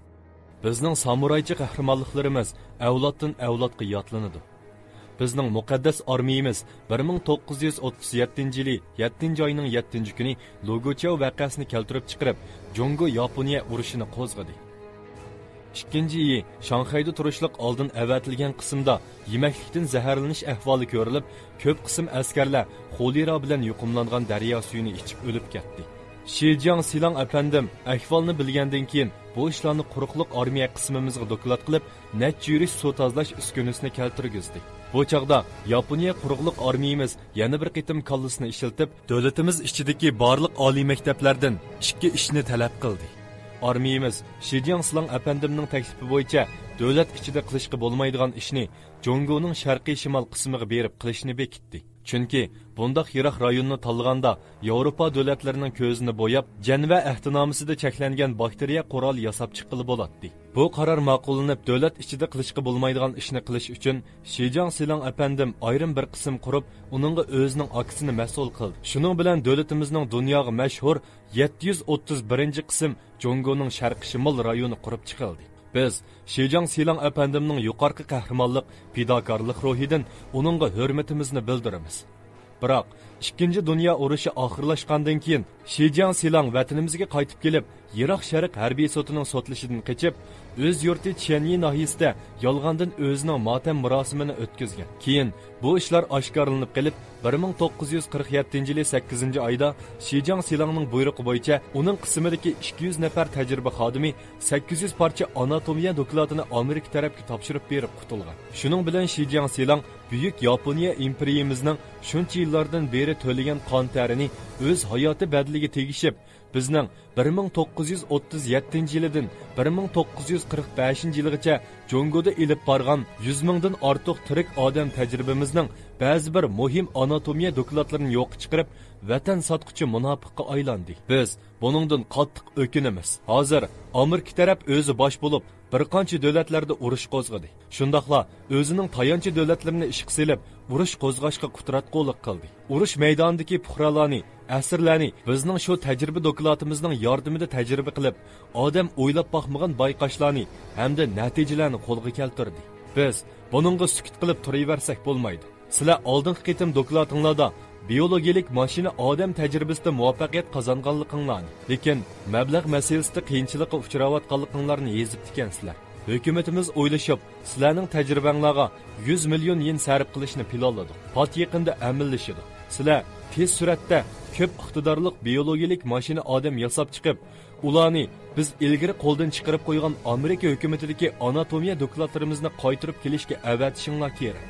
بىزنىڭ سامۇرايچە قەھرىمانلىقلىرىمىز ئەۋلادتىن ئەۋلادقا يادلىنىدۇ. بىزنىڭ مۇقەددەس ئارمىيىمىز بىر مىڭ توققۇز يۈز ئوتتۇز يەتتىنچى يىلى يەتتىنچى ئاينىڭ يەتتىنچى كۈنى لۇگۇچياۋ ۋەقەسىنى كەلتۈرۈپ چىقىرىپ، جۇڭگو ياپونىيە ئۇرۇشىنى قوزغىدى. ئىككىنچى ئېيى شاڭخەيدە تۇرۇشلۇق ئالدىن ئەۋەتىلگەن قىسىمدا يېمەكلىكتىن زەھەرلىنىش ئەھۋالى كۆرۈلۈپ، كۆپ قىسىم ئەسكەرلەر خولېرا بىلەن يۇقۇملانغان دەريا سۈيىنى ئىچىپ ئۆلۈپ كەتتى. شىجياڭ سىلاڭ ئەپەندىم ئەھۋالنى بىلگەندىن كېيىن، بۇ ئىشلارنى قۇرۇقلۇق ئارمىيە قىسمىمىزغا دوكلات قىلىپ، نەچچە يۈرۈش سۇ تازىلاش ئۈسكۈنىسىنى كەلتۈرگۈزدى. بۇ چاغدا ياپونىيە قۇرۇقلۇق ئارمىيىمىز يەنە بىر قېتىم كاللىسىنى ئىشلىتىپ، دۆلىتىمىز ئىچىدىكى بارلىق ئالىي مەكتەپلەردىن ئىككى ئىشنى تەلەپ قىلدى. ئارمىيىمىز شىجياڭ سىلاڭ ئەپەندىمنىڭ تەكلىپى بويىچە دۆلەت ئىچىدە قىلىشقا بولمايدىغان ئىشنى جۇڭگونىڭ شەرقىي شىمال قىسمىغا بېرىپ قىلىشنى بېكىتتى. چۈنكى بۇنداق يىراق رايوننى تاللىغاندا، ياۋروپا دۆلەتلىرىنىڭ كۆزىنى بوياپ، جەنۋە ئەھدىنامىسىدە چەكلەنگەن باكتېرىيە قورالى ياساپ چىققىلى بولاتتى. بۇ قارار ماقۇللىنىپ، دۆلەت ئىچىدە قىلىشقا بولمايدىغان ئىشنى قىلىش ئۈچۈن، شىجياڭ سىلاڭ ئەپەندىم ئايرىم بىر قىسىم قۇرۇپ، ئۇنىڭغا ئۆزىنىڭ ئاكىسىنى مەسئۇل قىلدى. شۇنىڭ بىلەن دۆلىتىمىزنىڭ دۇنياغا مەشھۇر يەتتە يۈز ئوتتۇز بىرىنچى قىسىم جۇڭگونىڭ شەرقىي شىمال رايونى قۇرۇپ چىقىلدى. بىز شىجياڭ سىلاڭ ئەپەندىمنىڭ يۇقارقى قەھرىمانلىق، پىداكارلىق روھىدىن ئۇنىڭغا ھۆرمىتىمىزنى بىلدۈرىمىز. بىراق، ئىككىنچى دۇنيا ئۇرۇشى ئاخىرلاشقاندىن كېيىن، شىجياڭ سىلاڭ ۋەتىنىمىزگە قايتىپ كېلىپ، يىراق شەرق ھەربىي سوتىنىڭ سوتلىشىدىن قېچىپ، ئۆز يۇرتى چيەنيى ناھىيىسىدە يالغاندىن ئۆزىنىڭ ماتەم مۇراسىمىنى ئۆتكۈزگەن. كېيىن بۇ ئىشلار ئاشكارىلىنىپ قېلىپ، بىر مىڭ توققۇز يۈز قىرىق يەتتىنچى يىلى سەككىزىنچى ئايدا شى جياڭ سىلاڭنىڭ بۇيرۇقى بويىچە ئۇنىڭ قىسمىدىكى ئىككى يۈز نەپەر تەجرىبە خادىمى سەككىز يۈز پارچە ئاناتومىيە دوكلاتىنى ئامېرىكا تەرەپكە تاپشۇرۇپ بېرىپ قۇتۇلغان. شۇنىڭ بىلەن شى جياڭ سىلاڭ بۈيۈك ياپونىيە ئىمپېرىيىمىزنىڭ شۇنچە يىللاردىن بېرى تۆلىگەن قان تەرىنى ئۆز ھاياتى بەدىلىگە تېگىشىپ، بىزنىڭ بىر مىڭ توققۇز يۈز ئوتتۇز يەتتىنچى يىلىدىن بىر مىڭ توققۇز يۈز قىرىق بەشىنچى يىلغىچە جۇڭگودا ئېلىپ بارغان يۈز مىڭدىن ئارتۇق تىرىك ئادەم تەجرىبىمىزنىڭ بەزى بىر مۇھىم ئاناتومىيە دوكلاتلىرىنى يوققا چىقىرىپ، ۋەتەن ساتقۇچى مۇناپىققا ئايلاندى. بىز بۇنىڭدىن قاتتىق ئۆكۈنىمىز. ھازىر ئامېرىكا تەرەپ ئۆزى باش بولۇپ، بىر قانچە دۆلەتلەردە ئۇرۇش قوزغىدى. شۇنداقلا ئۆزىنىڭ تايانچى دۆلەتلىرىنى ئىشقا سېلىپ، ئۇرۇش قوزغاشقا قۇتراتقۇلۇق قىلدى. ئۇرۇش مەيدانىدىكى پۇقرالارنى، ئەسىرلەرنى بىزنىڭ شۇ تەجرىبە دوكلاتىمىزنىڭ ياردىمىدە تەجرىبە قىلىپ، ئادەم ئويلاپ باقمىغان بايقاشلارنى ھەمدە نەتىجىلەرنى قولغا كەلتۈردى. بىز بۇنىڭغا سۈكۈت قىلىپ تۇرۇۋەرسەك بولمايدۇ. سىلەر ئالدىنقى قېتىم دوكلاتىڭلاردا بىيولوگىيىلىك ماشىنا ئادەم تەجرىبىسىدە مۇۋەپپەقىيەت قازانغانلىقىڭلارنى، لېكىن مەبلەغ مەسىلىسىدە قىيىنچىلىققا ئۇچراۋاتقانلىقىڭلارنى يېزىپتىكەنسىلەر. ھۆكۈمىتىمىز ئويلىشىپ، سىلەرنىڭ تەجرىبەڭلارغا يۈز مىليون يېن سەرپ قىلىشنى پىلانلىدۇق. پات يېقىندا ئەمەلىيلىشىدۇ. سىلەر تېز سۈرئەتتە كۆپ ئىقتىدارلىق بىيولوگىيىلىك ماشىنا ئادەم ياساپ چىقىپ، ئۇلارنى بىز ئىلگىرى قولدىن چىقىرىپ قويغان ئامېرىكا ھۆكۈمىتىدىكى ئاناتومىيە دوكلاتلىرىمىزنى قايتۇرۇپ كېلىشكە ئەۋەتىشىڭلار كېرەك.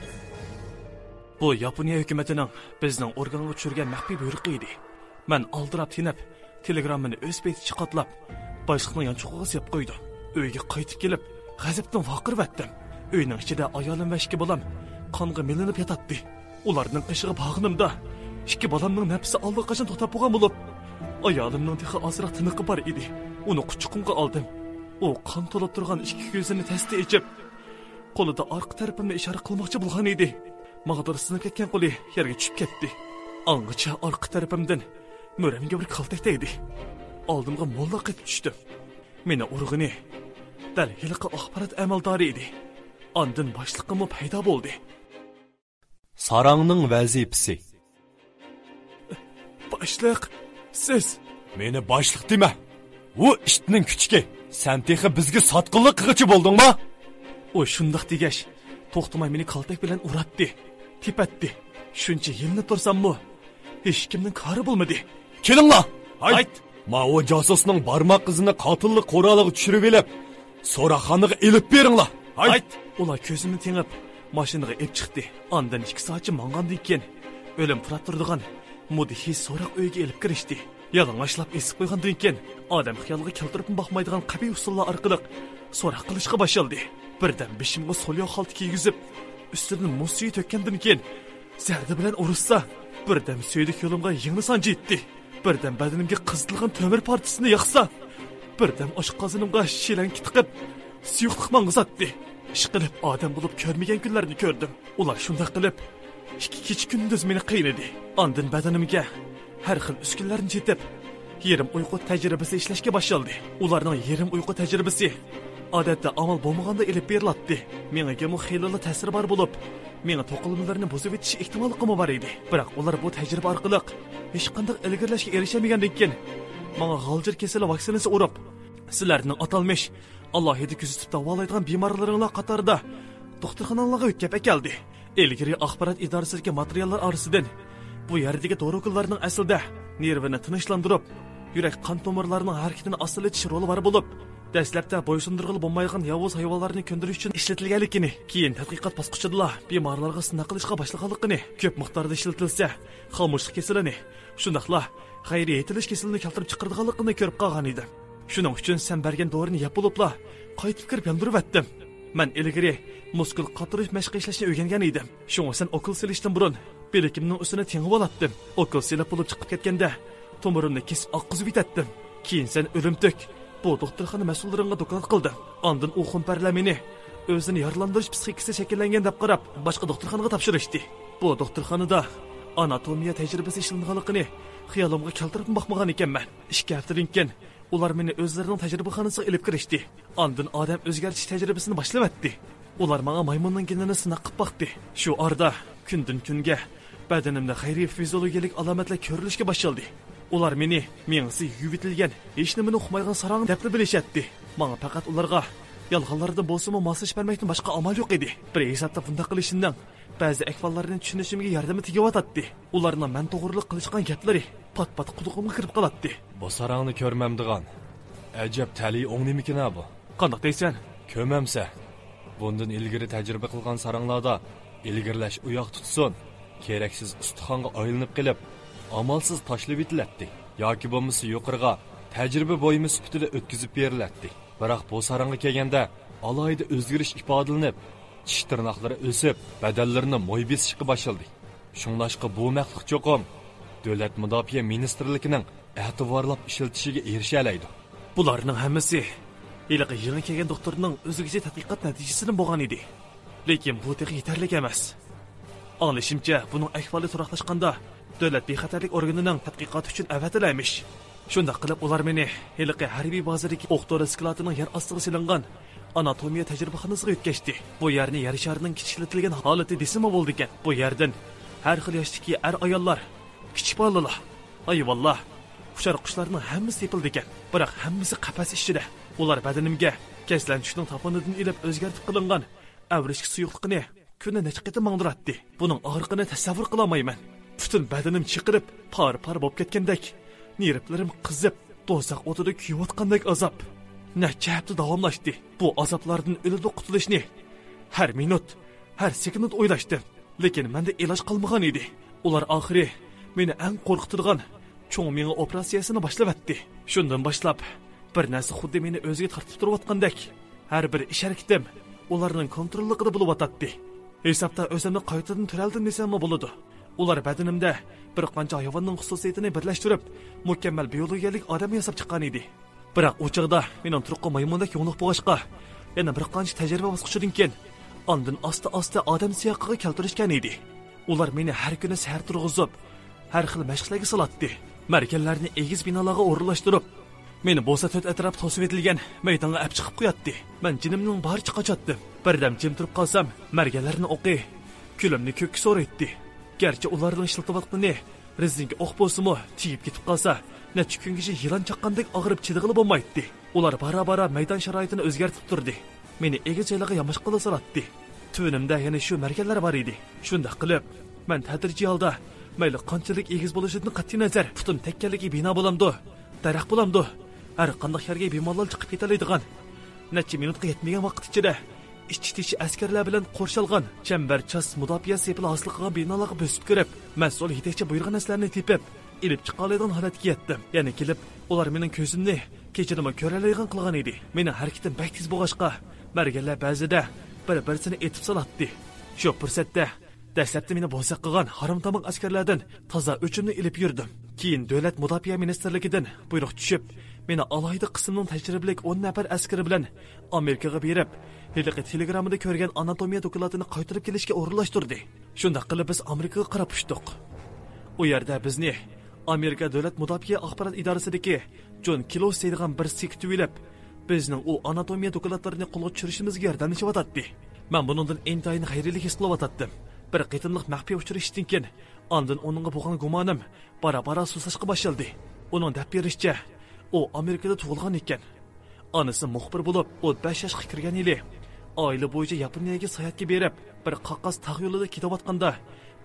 بۇ ياپونىيە ھۆكۈمىتىنىڭ بىزنىڭ ئورگانغا چۈشۈرگەن مەخپىي بۇيرۇقى ئىدى. مەن ئالدىراپ تېنىپ، تېلېگراممىنى ئۆز پېتىچە قاتلاپ، باشلىقنىڭ يانچۇقىغا سېلىپ قويدۇم. ئۆيگە قايتىپ كېلىپ، غەزەپتىن ۋارقىرىۋەتتىم. ئۆينىڭ ئىچىدە ئايالىم ۋە ئىككى بالام قانغا مىلىنىپ ياتاتتى. ئۇلارنىڭ قېشىغا بارغىنىمدا، ئىككى بالامنىڭ نەپىسى ئاللىقاچان توختاپ بولغان بولۇپ، ئايالىمنىڭ تېخى ئازراق تىنىقى بار ئىدى. ئۇنى قۇچىقىمغا ئالدىم. ئۇ قان تولۇپ تۇرغان ئىككى كۆزىنى تەستە ئېچىپ، قولىدا ئارقا تەرىپىمنى ئىشارە قىلماقچى بولغان ئىدى. ماڭا دۇرۇسلىنىپ كەتكەن قولى يەرگە چۈشۈپ كەتتى. ئاڭغىچە ئارقا تەرىپىمدىن مۈرەمگە بىر كالتەك تەگدى. ئالدىمغا موللا قېتىپ چۈشتۈم. مېنى ئۇرغىنى دەل ھېلىقى ئاخبارات ئەمەلدارى ئىدى. ئاندىن باشلىقىممۇ پەيدا بولدى. ساراڭنىڭ ۋەزىپىسى. باشلىق، سىز. مېنى باشلىق دېمە. ئۇ ئىتنىڭ كۈچۈكى. سەن تېخى بىزگە ساتقىنلىق قىلغۇچى بولدۇڭمۇ؟ ئۇ شۇنداق دېگەچ، توختىماي مېنى كالتەك بىلەن ئۇراتتى، تېپەتتى. شۇنچە يېلىنىپ تۇرساممۇ، ھېچكىمنىڭ كارى بولمىدى. كېلىڭلار! ھايت! ماۋۇ جاسۇسنىڭ بارماق ئىزىنى قاتىللىق قورالىغا چۈشۈرۈۋېلىپ، سوراقخانىغا ئېلىپ بېرىڭلار! ھايت! ئۇلار كۆزۈمنى تېڭىپ، ماشىنىغا ئېلىپ چىقتى. ئاندىن ئىككى سائەتچە ماڭغاندىن كېيىن، ئۆلۈم پۇراپ تۇرىدىغان مۇدھىي سوراق ئۆيىگە ئېلىپ كىرىشتى. يالىڭاچلاپ ئېسىپ قويغاندىن كېيىن، ئادەم خىيالىغا كەلتۈرۈپمۇ باقمايدىغان قەبىھ ئۇسۇللار ئارقىلىق سوراق قىلىشقا باشلىدى. بىردەم بېشىمغا سولياۋ خالتا كىيگۈزۈپ، ئۈستىدىن مۇز سۈيى تۆككەندىن كېيىن، زەردە بىلەن ئۇرۇشسا، بىردەم سۈيدۈك يولۇمغا يىڭنە سانجىيتتى. بىردەم بەدىنىمگە قىزىتىلغان تۆمۈر پارچىسىنى ياقسا، بىردەم ئاشقازىنىمغا شىلەڭگە تىقىپ، سۇيۇقلۇق ماڭغۇزاتتى. ئىشقىلىپ، ئادەم بولۇپ كۆرمىگەن كۈنلەرنى كۆردۈم. ئۇلار شۇنداق قىلىپ، ئىككى كېچە كۈندۈز مېنى قىينىدى. ئاندىن بەدىنىمگە ھەر خىل ئۈسكۈنىلەرنى چېتىپ، يېرىم ئۇيقۇ تەجرىبىسى ئىشلەشكە باشلىدى. ئۇلارنىڭ يېرىم ئۇيقۇ تەجرىبىسى، ئادەتتە، ئامال بولمىغاندا ئېلىپ بېرىلاتتى. مېڭىگىمۇ خېلىلا تەسىرى بار بولۇپ، مېڭە توقۇلمىلىرىنى بۇزۇۋېتىش ئېھتىماللىقىمۇ بار ئىدى. بىراق ئۇلار بۇ تەجرىبە ئارقىلىق ھېچقانداق ئىلگىرىلەشكە ئېرىشەلمىگەندىن كېيىن، ماڭا غالجىر كېسىلى ۋاكسىنىسى ئۇرۇپ، سىلەرنىڭ ئاتالمىش ئالاھىدە كۆزىتىپ داۋالايدىغان بىمارلىرىڭلار قاتارىدا دوختۇرخانىلارغا يۆتكەپ ئەكەلدى. ئىلگىرى ئاخبارات ئىدارىسىدىكى ماتېرىياللار ئارىسىدىن بۇ يەردىكى دورا ئۇكۇللارنىڭ ئەسلىدە نېرۋىنى تىنچلاندۇرۇپ، يۈرەك قان تومۇرلارنىڭ ھەرىكىتىنى ئاستىلىتىش رولى بار بولۇپ، دەسلەپتە بويسۇندۇرغىلى بولمايدىغان ياۋۇز ھايۋانلارنى كۆندۈرۈش ئۈچۈن ئىشلىتىلگەنلىكىنى، كېيىن تەتقىقات باسقۇچىدىلا بىمارلارغا سىناق قىلىشقا باشلىغانلىقىنى، كۆپ مىقداردا ئىشلىتىلسە، خامۇشلۇق كېسىلىنى، شۇنداقلا غەيرىي يېتىلىش كېسىلىنى كەلتۈرۈپ چىقىرىدىغانلىقىنى كۆرۈپ قالغان ئىدىم. شۇنىڭ ئۈچۈن سەن بەرگەن دورىنى يەپ بولۇپلا، قايتىپ كىرىپ ياندۇرۇۋەتتىم. مەن ئىلگىرى مۇسكۇل قاتۇرۇش مەشقى ئىشلەشنى ئۆگەنگەن ئىدىم. شۇڭا سەن ئوكۇل سېلىشتىن بۇرۇن بىلىكىمنىڭ ئۈستىنى تېڭىۋالاتتىم. ئوكۇل سېلىپ بولۇپ چىقىپ كەتكەندە، تومۇرۇمنى كېسىپ ئاققۇزۇۋېتەتتىم. كېيىن سەن ئۆلۈمتۈك بۇ دوختۇرخانا مەسئۇللىرىڭغا دوكلات قىلدىڭ. ئاندىن ئۇ خۇمپەرلەر مېنى ئۆزىنى يارىلاندۇرۇش پىسخىكىسى شەكىللەنگەن دەپ قاراپ، باشقا دوختۇرخانىغا تاپشۇرۇشتى. بۇ دوختۇرخانىدا ئاناتومىيە تەجرىبىسى ئىشلىنىدىغانلىقىنى خىيالىمغا كەلتۈرۈپمۇ باقمىغان ئىكەنمەن. ئىككى ھەپتىدىن كېيىن ئۇلار مېنى ئۆزلىرىنىڭ تەجرىبىخانىسىغا ئېلىپ كىرىشتى. ئاندىن ئادەم ئۆزگەرتىش تەجرىبىسىنى باشلىۋەتتى. ئۇلار ماڭا مايمۇننىڭ گېنىنى سىناق قىلىپ باقتى. شۇ ئارىدا كۈندىن كۈنگە بەدىنىمدە غەيرىي فىزىئولوگىيەلىك ئالامەتلەر كۆرۈلۈشكە باشلىدى. ئۇلار مېنى مېڭىسى يۇيۇۋېتىلگەن، ھېچنېمىنى ئۇقمايدىغان ساراڭ دەپلا بىلىشەتتى. ماڭا پەقەت ئۇلارغا يالغانلاردىن بولسىمۇ ماسلىشىپ بەرمەكتىن باشقا ئامال يوق ئىدى. بىر ھېسابتا بۇنداق قىلىشىمنىڭ بەزى ئەھۋاللارنى چۈشىنىشىمگە ياردىمى تېگىۋاتاتتى. ئۇلارنىڭ مەن توغرىلىق قىلىشقان گەپلىرى پات-پات قۇلىقىمغا كىرىپ قالاتتى. بۇ ساراڭنى كۆرمەمدىغان ئەجەب تەلىيى ئوڭ نېمىكىن ھە بۇ؟ قانداق دەيسەن؟ كۆمەمسە. بۇندىن ئىلگىرى تەجرىبە قىلغان ساراڭلاردا ئىلگىرىلەش ئۇياق تۇتسۇن، كېرەكسىز ئۇستىخانغا ئايلىنىپ قېلىپ، ئامالسىز تاشلىۋېتىلەتتى ياكى بولمىسا يۇقىرىغا تەجرىبە بۇيۇمى سۈپىتىدە ئۆتكۈزۈپ بېرىلەتتى. بىراق بۇ ساراڭغا كەلگەندە، ئالاھىدە ئۆزگىرىش ئىپادىلىنىپ، چىش تىرناقلىرى ئۆسۈپ، بەدەنلىرىنى موي بېسىشقا باشلىدى. شۇڭلاشقا بۇ مەخلۇق چوقۇم دۆلەت مۇداپىئە مىنىستىرلىكىنىڭ ئەتىۋارلاپ ئىشلىتىشىگە ئېرىشەلەيدۇ. بۇلارنىڭ ھەممىسى ھېلىقى يېڭى كەلگەن دوختۇرنىڭ ئۆزىگىچە تەتقىقات نەتىجىسىدىن بولغان ئىدى. لېكىن بۇ تېخى يېتەرلىك ئەمەس. ئاڭلىشىمچە، بۇنىڭ ئەھۋالى تۇراقلاشقاندا، دۆلەت بىخەتەرلىك ئورگىنىنىڭ تەتقىقاتى ئۈچۈن ئەۋەتىلەرمىش. شۇنداق قىلىپ، ئۇلار مېنى ھېلىقى ھەربىي بازىدىكى ئوق دورا سكلاتىنىڭ يەر ئاستىغا سېلىنغان ئاناتومىيە تەجرىبىخانىسىغا يۆتكەشتى. بۇ يەرنى يەر شارىنىڭ كىچىكلىتىلگەن ھالىتى دېسىمۇ بولىدىكەن. بۇ يەردىن ھەر خىل ياشتىكى ئەر-ئاياللار، كىچىك بالىلار، ھايۋانلار، ئۇچار قۇشلارنىڭ ھەممىسى تېپىلىدىكەن. بىراق ھەممىسى قەپەس ئىچىدە. ئۇلار بەدىنىمگە كەسلەنچۈكنىڭ تاپىنىدىن ئېلىپ ئۆزگەرتىپ قىلىنغان ئەۋرىشكە سۇيۇقلۇقىنى كۈندە نەچچە قېتىم ماڭدۇراتتى. بۇنىڭ ئاغرىقىنى تەسەۋۋۇر قىلالمايمەن. پۈتۈن بەدىنىم چېقىلىپ، پارە-پارە بولۇپ كەتكەندەك، نېرۋىلىرىم قىزىپ، دوزاخ ئوتىدا كۆيۈۋاتقاندەك ئازاب. نەچچە ھەپتە داۋاملاشتى. بۇ ئازابلاردىن ئۆلىدۇ قۇتۇلۇشنى ھەر مىنۇت، ھەر سېكۇنت ئويلاشتىم. لېكىن مەندە ئىلاج قالمىغان ئىدى. ئۇلار ئاخىرى مېنى ئەڭ قورقۇتىدىغان چوڭ مېڭە ئوپېراتسىيەسىنى باشلىۋەتتى. شۇندىن باشلاپ، بىر نەرسە خۇددى مېنى ئۆزىگە تارتىپ تۇرۇۋاتقاندەك، ھەر بىر ئىش-ھەرىكىتىم ئۇلارنىڭ كونتروللۇقىدا بولۇۋاتاتتى. ھېسابتا ئۆزۈمنى قايتىدىن تىرەلدىم دېسەممۇ بولىدۇ. ئۇلار بەدىنىمدە بىر قانچە ھايۋاننىڭ خۇسۇسىيىتىنى بىرلەشتۈرۈپ، مۇكەممەل بىيولوگىيەلىك ئادەم ياساپ چىققان ئىدى. بىراق ئۇ چاغدا مېنىڭ تۇرقۇم مايمۇندەك يوڭلۇق بولغاچقا، يەنە بىر قانچە تەجرىبە باسقۇچىدىن كېيىن، ئاندىن ئاستا-ئاستا ئادەم سىياقىغا كەلتۈرۈشكەن ئىدى. ئۇلار مېنى ھەر كۈنى سەھەر تۇرغۇزۇپ، ھەر خىل مەشىقلەرگە سالاتتى. مەرگەنلەرنى ئېگىز بىنالارغا ئورۇنلاشتۇرۇپ، مېنى بولسا تۆت ئەتراپ توسۇۋېتىلگەن مەيدانغا ئەپ چىقىپ قوياتتى. مەن جېنىمنىڭ بارىچە قاچاتتىم. بىردەم جىم تۇرۇپ قالسام، مەرگەنلەرنىڭ ئوقى كۆلۈمنى كۆككە سورايتتى. گەرچە ئۇلارنىڭ ئىشلىتىۋاتقىنى رېزىنكە ئوق بولسىمۇ، تېگىپ كېتىپ قالسا، نەچچە كۈنگىچە يىلان چاققاندەك ئاغرىپ چىدىغىلى بولمايتتى. ئۇلار بارا-بارا مەيدان شارائىتىنى ئۆزگەرتىپ تۇردى. مېنى ئېگىز جايلارغا ياماشقىلى سالاتتى. تۆۋىنىمدە يەنە شۇ مەرگەنلەر بار ئىدى. شۇنداق قىلىپ، مەن تەدرىجىي ھالدا، مەيلى قانچىلىك ئېگىز بولۇشىدىن قەتئىينەزەر، پۈتۈن تەككەنلىكى بىنا بولامدۇ، دەرەخ بولامدۇ، ھەر قانداق يەرگە بىمالال چىقىپ كېتەلەيدىغان، نەچچە مىنۇتقا يەتمىگەن ۋاقىت ئىچىدە ئىچ-تېشى ئەسكەرلەر بىلەن قورشالغان، چەمبەرچاس مۇداپىئە سېپىلى ھاسىل قىلغان بىنالارغا بۆسۈپ كىرىپ، مەسئۇل يېتەكچى بۇيرۇغان نەرسىلەرنى تېپىپ، ئېلىپ چىقالايدىغان ھالەتكە يەتتىم. يەنە كېلىپ، ئۇلار مېنىڭ كۆزۈمنى كېچىدىمۇ كۆرەلەيدىغان قىلغان ئىدى. مېنىڭ ھەرىكىتىم بەك تېز بولغاچقا، مەرگەنلەر بەزىدە بىر-بىرسىنى ئېتىپ سالاتتى. شۇ پۇرسەتتە دەسلەپتە مېنى بوزەك قىلغان ھارامتاماق ئەسكەرلەردىن تازا ئۆچۈمنى ئېلىپ يۈردۈم. كېيىن دۆلەت مۇداپىئە مىنىستىرلىكىدىن بۇيرۇق چۈشۈپ، مېنى ئالاھىدە قىسىمنىڭ تەجرىبىلىك ئون نەپەر ئەسكىرى بىلەن ئامېرىكىغا بېرىپ، ھېلىقى تېلېگراممىدا كۆرگەن ئاناتومىيە دوكلاتىنى قايتۇرۇپ كېلىشكە ئورۇنلاشتۇردى. شۇنداق قىلىپ بىز ئامېرىكىغا قاراپ ئۇچتۇق. ئۇ يەردە بىزنى ئامېرىكا دۆلەت مۇداپىئە ئاخبارات ئىدارىسىدىكى جون كىلوس دەيدىغان بىرسى كۈتۈۋېلىپ، بىزنىڭ ئۇ ئاناتومىيە دوكلاتلىرىنى قولغا چۈشۈرۈشىمىزگە ياردەملىشىۋاتاتتى. مەن بۇنىڭدىن ئىنتايىن غەيرىيلىك ھېس قىلىۋاتاتتىم. بىر قېتىملىق مەخپىي ئۇچرىشىشتىن كېيىن، ئاندىن ئۇنىڭغا بولغان گۇمانىم بارا-بارا سۇسلاشقا باشلىدى. ئۇنىڭ دەپ بېرىشىچە، ئۇ ئامېرىكىدا تۇغۇلغان ئىكەن. ئانىسى مۇخبىر بولۇپ، ئون بەش ياشقا كىرگەن يىلى ئائىلە بويىچە ياپونىيەگە ساياھەتكە بېرىپ، بىر قاقاس تاغ يولىدا كېتىۋاتقاندا،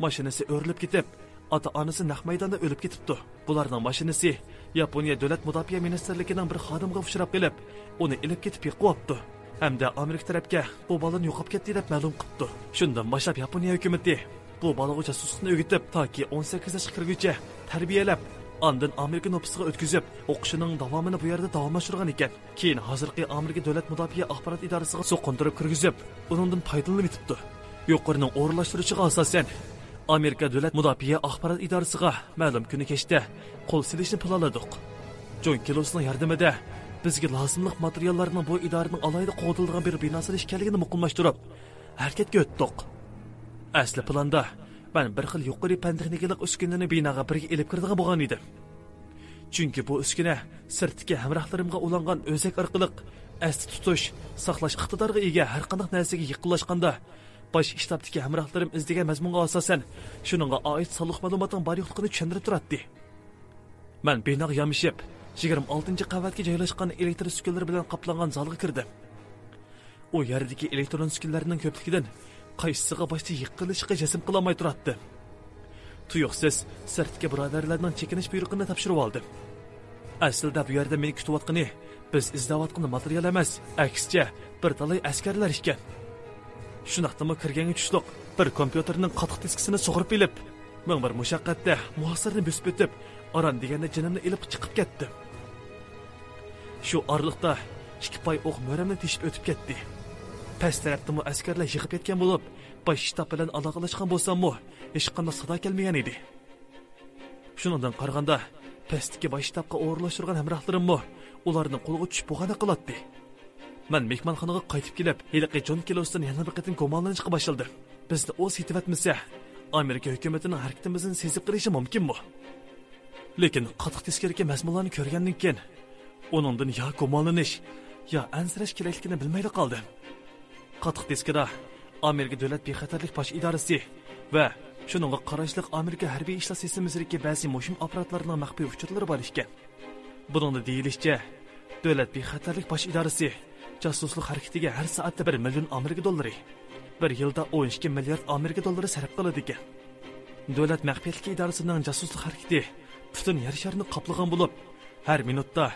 ماشىنىسى ئۆرۈلۈپ كېتىپ، ئاتا-ئانىسى نەق مەيداندا ئۆلۈپ كېتىپتۇ. بۇلارنىڭ ماشىنىسى ياپونىيە دۆلەت مۇداپىئە مىنىستىرلىكىنىڭ بىر خادىمىغا ئۇچراپ قېلىپ، ئۇنى ئېلىپ كېتىپ يوقىۋاپتۇ. ھەمدە ئامېرىكا تەرەپكە بۇ بالىنى يوقاپ كەتتى دەپ مەلۇم قىپتۇ. شۇندىن باشلاپ ياپونىيە ھۆكۈمىتى بۇ بالىغا جاسۇسلۇقنى ئۆگىتىپ، تاكى ئون سەككىز ياشقا كىرگۈچە تەربىيەلەپ، ئاندىن ئامېرىكا نوپۇسىغا ئۆتكۈزۈپ، ئوقۇشىنىڭ داۋامىنى بۇ يەردە داۋاملاشتۇرغان ئىكەن. كېيىن ھازىرقى ئامېرىكا دۆلەت مۇداپىئە ئاخبارات ئىدارىسىغا سوقۇندۇرۇپ كىرگۈزۈپ، ئۇنىڭدىن پايدىلىنىۋېتىپتۇ. يۇقىرىنىڭ ئورۇنلاشتۇرۇشىغا ئاساسەن، ئامېرىكا دۆلەت مۇداپىئە ئاخبارات ئىدارىسىغا مەلۇم كۈنى كەچتە قول سېلىشنى پىلانلىدۇق. جون كىلوسنىڭ ياردىمىدە بىزگە لازىملىق ماتېرىياللارنىڭ بۇ ئىدارىنىڭ ئالاھىدە قوغدىلىدىغان بىر بىناسىدا ئىكەنلىكىنى مۇقىملاشتۇرۇپ، ھەرىكەتكە ئۆتتۇق. ئەسلى پىلاندا مەن بىر خىل يۇقىرى پەن تېخنىكىلىق ئۈسكۈنىنى بىناغا بىرگە ئېلىپ كىرىدىغان بولغان ئىدىم. چۈنكى بۇ ئۈسكۈنە سىرتتىكى ھەمراھلىرىمغا ئۇلانغان ئۆزەك ئارقىلىق ئەستە تۇتۇش، ساقلاش ئىقتىدارىغا ئىگە ھەرقانداق نەرسىگە يېقىنلاشقاندا، باش شتابتىكى ھەمراھلىرىم ئىزدىگەن مەزمۇنغا ئاساسەن، شۇنىڭغا ئائىت سانلىق مەلۇماتنىڭ بار يوقلۇقىنى چۈشەندۈرۈپ تۇراتتى. مەن بىناغا يامىشىپ، يىگىرمە ئالتىنچى قەۋەتكە جايلاشقان ئېلېكتر ئۈسكۈنىلىرى بىلەن قاپلانغان زالغا كىردىم. ئۇ يەردىكى ئېلېكترون ئۈسكۈنىلەرنىڭ كۆپلۈكىدىن قايسىسىغا باشتا يىقىلىشقا جەزم قىلالماي تۇراتتىم. تۇيۇقسىز سىرتتىكى بۇرادەرلەرنىڭ چېكىنىش بۇيرۇقىنى تاپشۇرۇۋالدىم. ئەسلىدە بۇ يەردە مېنى كۈتۈۋاتقىنى بىز ئىزدەۋاتقان ماتېرىيال ئەمەس، ئەكسىچە، بىر تالاي ئەسكەرلەر ئىكەن. شۇنداقتىمۇ كىرگەنگە چۈشلۈق بىر كومپيۇتېرنىڭ قاتتىق دىسكىسىنى سۇغۇرۇپ ئېلىپ، مىڭ بىر مۇشەققەتتە مۇھاسىرىنى بۆسۈپ ئۆتۈپ، ئاران دېگەندە جېنىمنى ئېلىپ چىقىپ كەتتىم. شۇ ئارىلىقتا ئىككى پاي ئوق مۈرەمنى تېشىپ ئۆتۈپ كەتتى. پەس تەرەپتىمۇ ئەسكەرلەر يىغىپ كەتكەن بولۇپ، باش شتاب بىلەن ئالاقىلەشكەن بولساممۇ، ھېچقانداق سادا كەلمىگەن ئىدى. شۇنىڭدىن قارىغاندا، پەستىكى باش شتابقا ئورۇنلاشتۇرغان ھەمراھلىرىممۇ ئۇلارنىڭ قولىغا چۈشۈپ بوغانە قىلاتتى. مەن مېھمانخانىغا قايتىپ كېلىپ، ھېلىقى جون كىلوستىن يەنە بىر قېتىم گۇمانلىنىشقا باشلىدىم. بىزنى ئۇ سېتىۋەتمىسە، ئامېرىكا ھۆكۈمىتىنىڭ ھەرىكىتىمىزنى سېزىپ قېلىشى مۇمكىنمۇ؟ لېكىن قاتتىق دىسكىدىكى مەزمۇنلارنى كۆرگەندىن كېيىن، ئۇنىڭدىن يا گۇمانلىنىش، يا ئەنسىرەش كېرەكلىكىنى بىلمەيلا قالدىم. قاتتىق دىسكىدا ئامېرىكا دۆلەت بىخەتەرلىك باش ئىدارىسى ۋە شۇنىڭغا قاراشلىق ئامېرىكا ھەربىي ئىشلار سىستېمىسىدىكى بەزى مۇھىم ئاپپاراتلارنىڭ مەخپىي ئۇچۇرلىرى بار ئىكەن. بۇنىڭدا دېيىلىشىچە، دۆلەت بىخەتەرلىك باش ئىدارىسى جاسۇسلۇق ھەرىكىتىگە ھەر سائەتتە بىر مىليون ئامېرىكا دوللىرى، بىر يىلدا ئون ئىككى مىليارد ئامېرىكا دوللىرى سەرپ قىلىدىكەن. دۆلەت مەخپىيەتلىك ئىدارىسىنىڭ جاسۇسلۇق ھەرىكىتى پۈتۈن يەر شارىنى قاپلىغان بولۇپ، ھەر مىنۇتتا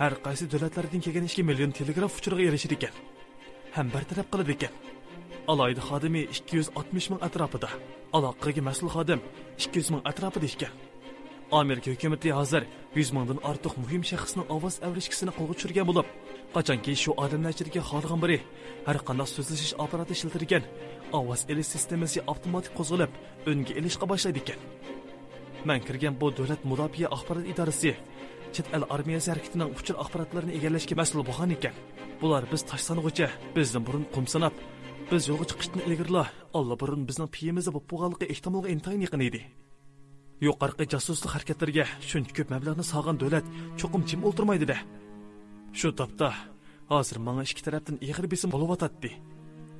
ھەر قايسى دۆلەتلەردىن كەلگەن ئىككى مىليون تېلېگراف ئۇچۇرىغا ئېرىشىدىكەن ھەم بىر تەرەپ قىلىدىكەن. ئالاھىدە خادىمى ئىككى يۈز ئاتمىش مىڭ ئەتراپىدا، ئالاقىگە مەسئۇل خادىم ئىككى يۈز مىڭ ئەتراپىدا ئىكەن. ئامېرىكا ھۆكۈمىتى ھازىر يۈز مىڭدىن ئارتۇق مۇھىم شەخسنىڭ ئاۋاز ئەۋرىشكىسىنى قولغا چۈشۈرگەن بولۇپ، قاچانكى شۇ ئادەملەر ئىچىدىكى خالىغان بىرى ھەر قانداق سۆزلىشىش ئاپپاراتى ئىشلىتىدىكەن ئاۋاز ئېلىش سىستېمىسى ئاپتوماتىك قوزغىلىپ، ئۈنگە ئېلىشقا باشلايدىكەن. مەن كىرگەن بۇ دۆلەت مۇداپىئە ئاخبارات ئىدارىسى چەت ئەل ئارمىيەسى ھەرىكىتىنىڭ ئۇچۇر ئاخباراتلىرىنى ئىگىلەشكە مەسئۇل بولغان ئىكەن. بۇلار بىز تاش سانىغۇچە بىزدىن بۇرۇن قۇم ساناپ، بىز يولغا چىقىشتىن ئىلگىرىلا ئاللىبۇرۇن بىزنىڭ پېيىمىزدا بولۇپ بولغانلىقى ئېھتىمالغا ئىنتايىن يېقىن ئىدى. يۇقىرىقى جاسۇسلۇق ھەرىكەتلىرىگە شۇنچە كۆپ مەبلەغنى سالغان دۆلەت چوقۇم جىم ئولتۇرمايدۇ-دە. شۇ تاپتا ھازىر ماڭا ئىككى تەرەپتىن ئېغىر بېسىم بولۇۋاتاتتى.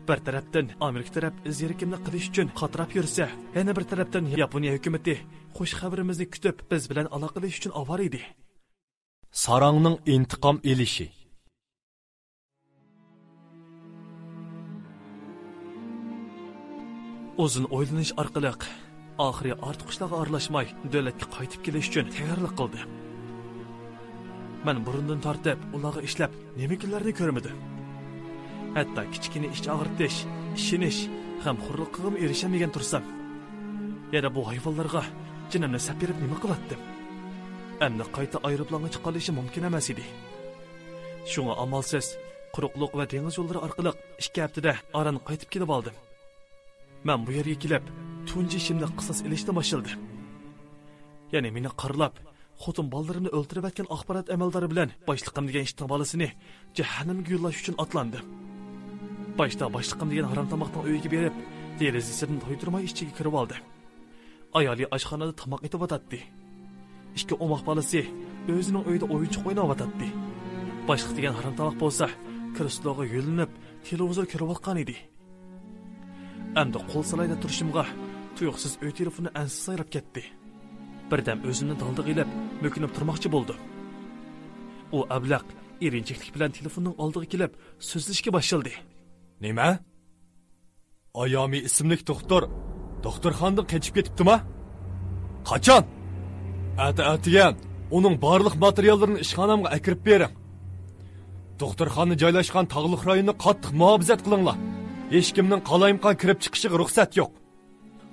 بىر تەرەپتىن ئامېرىكا تەرەپ ئىز ھېرىكىمنى قىلىش ئۈچۈن قاتراپ يۈرسە، يەنە بىر تەرەپتىن ياپونىيە ھۆكۈمىتى خۇش خەۋىرىمىزنى كۈتۈپ، بىز بىلەن ئالاقىلىشىش ئۈچۈن ئاۋارە ئىدى. ساراڭنىڭ ئىنتىقام ئېلىشى. ئۇزۇن ئويلىنىش ئارقىلىق، ئاخىرى ئارتۇق ئىشلارغا ئارىلاشماي، دۆلەتكە قايتىپ كېلىش ئۈچۈن تەييارلىق قىلدىم. مەن بۇرۇندىن تارتىپ ئۇلارغا ئىشلەپ، نېمە كۈنلەرنى كۆرمىدىم. ھەتتا كىچىككىنە ئىچ ئاغرىتىش، ئىشىنىش، غەمخورلۇقىغىمۇ ئېرىشەلمىگەن تۇرسام، يەنە بۇ ھايۋانلارغا جېنىمنى سەپ بېرىپ نېمە قىلاتتىم؟ ئەمدى قايتا ئايروپىلانغا چىقالىشىم مۇمكىن ئەمەس ئىدى. شۇڭا ئامالسىز، قۇرۇقلۇق ۋە دېڭىز يوللىرى ئارقىلىق ئىككى ھەپتىدە ئاران قايتىپ كېلىۋالدىم. مەن بۇ يەرگە كېلىپ، تۇنجى ئىشىمنى قىساس ئېلىشتىن باشلىدىم. يەنى مېنى قارىلاپ، خوتۇن بالىلىرىمنى ئۆلتۈرۈۋەتكەن ئاخبارات ئەمەلدارى بىلەن باشلىقىم دېگەن ئىتنىڭ بالىسىنى جەھەننەمگە يوللاش ئۈچۈن ئاتلاندىم. باشتا باشلىقىم دېگەن ھارامتاماقنىڭ ئۆيىگە بېرىپ، دېرىزىسىدىن تويدۇرماي ئىچىگە كىرىۋالدىم. ئايالى ئاشخانىدا تاماق ئېتىۋاتاتتى. ئىككى ئوماق بالىسى ئۆزىنىڭ ئۆيىدە ئويۇنچۇق ئويناۋاتاتتى. باشلىق دېگەن ھارامتاماق بولسا كرېسلوغا يۆلىنىپ، تېلېۋىزور كۆرۈۋاتقانىدى. ئەمدى قول سالاي دەپ تۇرۇشۇمغا، تۇيۇقسىز ئۆي تېلېفونى ئەنسىز سايراپ كەتتى. بىردەم ئۆزۈمنى دالدىغا ئېلىپ، مۆكۈنۈپ تۇرماقچى بولدۇم. ئۇ ئەبلەق ئېرىنچەكلىك بىلەن تېلېفوننىڭ ئالدىغا كېلىپ، سۆزلىشىشكە باشلىدى. نېمە؟ ئايامى ئىسىملىك دوختۇر دوختۇرخانىدىن قېچىپ كېتىپتىما؟ قاچان؟ ئەتە ئەتىگەن ئۇنىڭ بارلىق ماتېرىياللىرىنى ئىشخانامغا ئەكىرىپ بېرىڭ. دوختۇرخانا جايلاشقان تاغلىق رايوننى قاتتىق مۇھاپىزەت قىلىڭلار. ھېچكىمنىڭ قالايمىقان كىرىپ چىقىشىغا رۇخسەت يوق.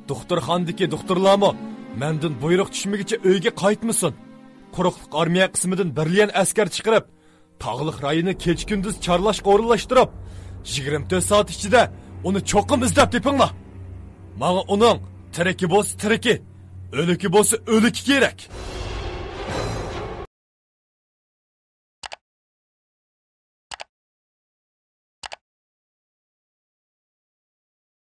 دوختۇرخانىدىكى دوختۇرلارمۇ مەندىن بۇيرۇق چۈشمىگۈچە ئۆيگە قايتمىسۇن. قۇرۇقلۇق ئارمىيە قىسمىدىن بىر ليەن ئەسكەر چىقىرىپ، تاغلىق رايوننى كېچە-كۈندۈز چارلاشقا ئورۇنلاشتۇرۇپ، يىگىرمە تۆت سائەت ئىچىدە ئۇنى چوقۇم ئىزدەپ تېپىڭلار. ماڭا ئۇنىڭ تىرىكى بولسا تىرىكى، ئۆلۈكى بولسا ئۆلۈكى كېرەك.